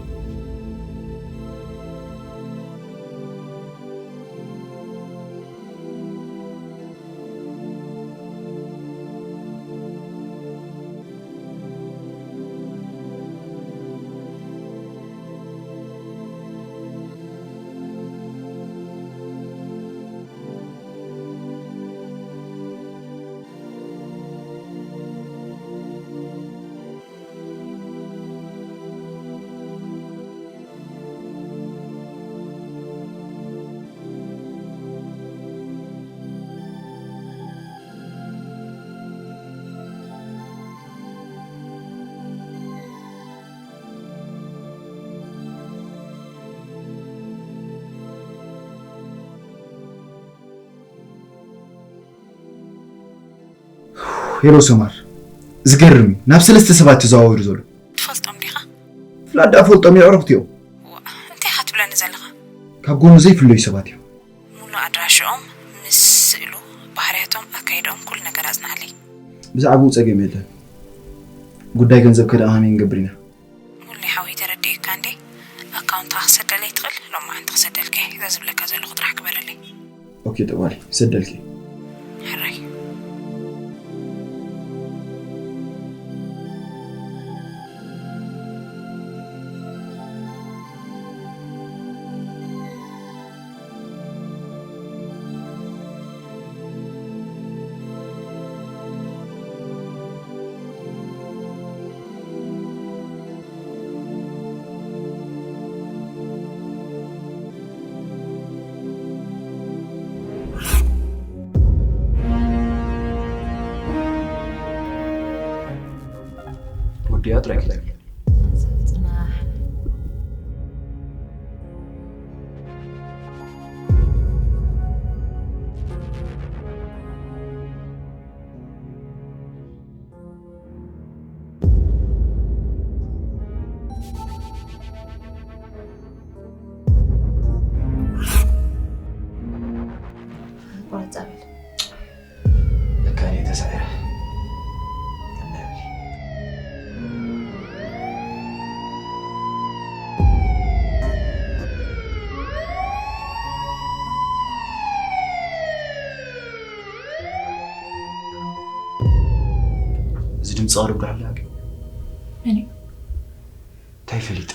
ሄሎ ሰማር፣ ዝገርም እዩ። ናብ ሰለስተ ሰባት ተዘዋዊሩ ዘሎ። ትፈልጦም ዲኻ? ፍላጥ ደኣ ፈልጦም፣ የዕሩኽቲ እዮም። ዋእ፣ እንታይ ኢኻ ትብለኒ ዘለኻ? ካብ ጎኑ ዘይፍለዩ ሰባት እዮም። ሙሉእ ኣድራሽኦም ምስ ስእሉ፣ ባህርያቶም፣ ኣካይድኦም፣ ኩሉ ነገር ኣጽንዓለይ። ብዛዕባኡ ጸገም የለን። ጉዳይ ገንዘብ ከ ደኣ ከመይ ክንገብር ኢና? ሙሉእ ሓወይ ተረዲኤካ እንዴ? ኣካውንትኻ ክሰደለይ ትኽእል? ሎማዓንቲ ክሰደልካ እየ። እዛ ዝብለካ ዘለኹ ጥራሕ ግበረለይ። ኦኬ ጠባሪ፣ ክሰደልኪ። ሕራይ። ወዲኣ ጥራይ ክትብል። ጽናሕ። ቁረጽ ኣቤል። ለካ እኔ ተሳዒረ። ድምፂ ቀርብ ዶ ኣላ ግን? መን እዩ? እንታይ ፈሊጥ?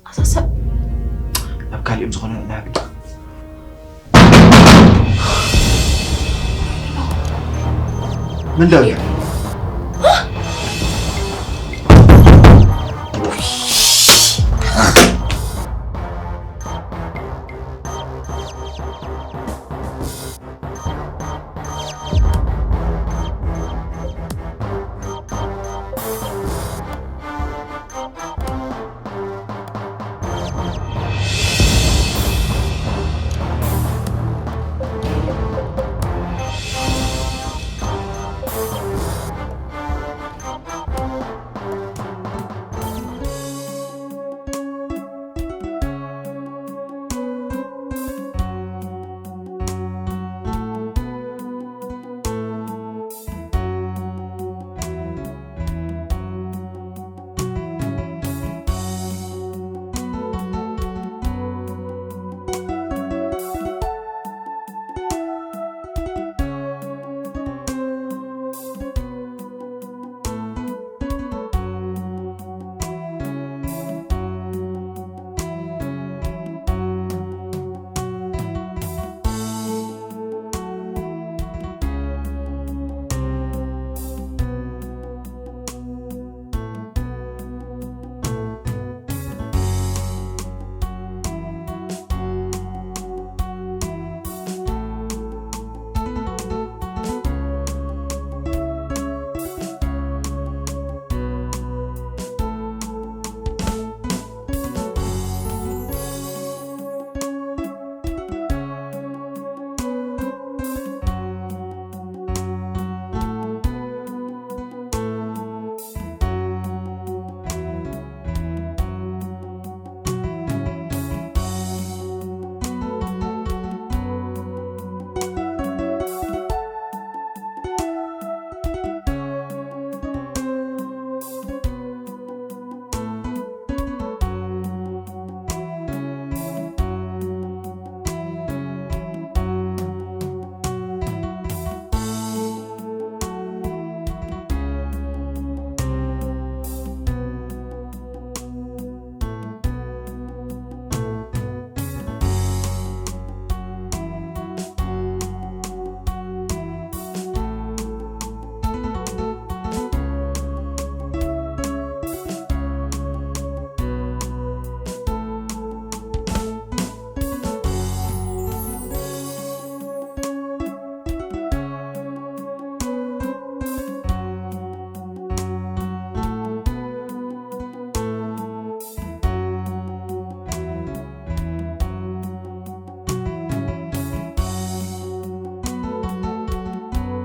ኣሳሰብ ናብ ካሊኦም ዝኾነ ናይ ግዲ ምን ዳው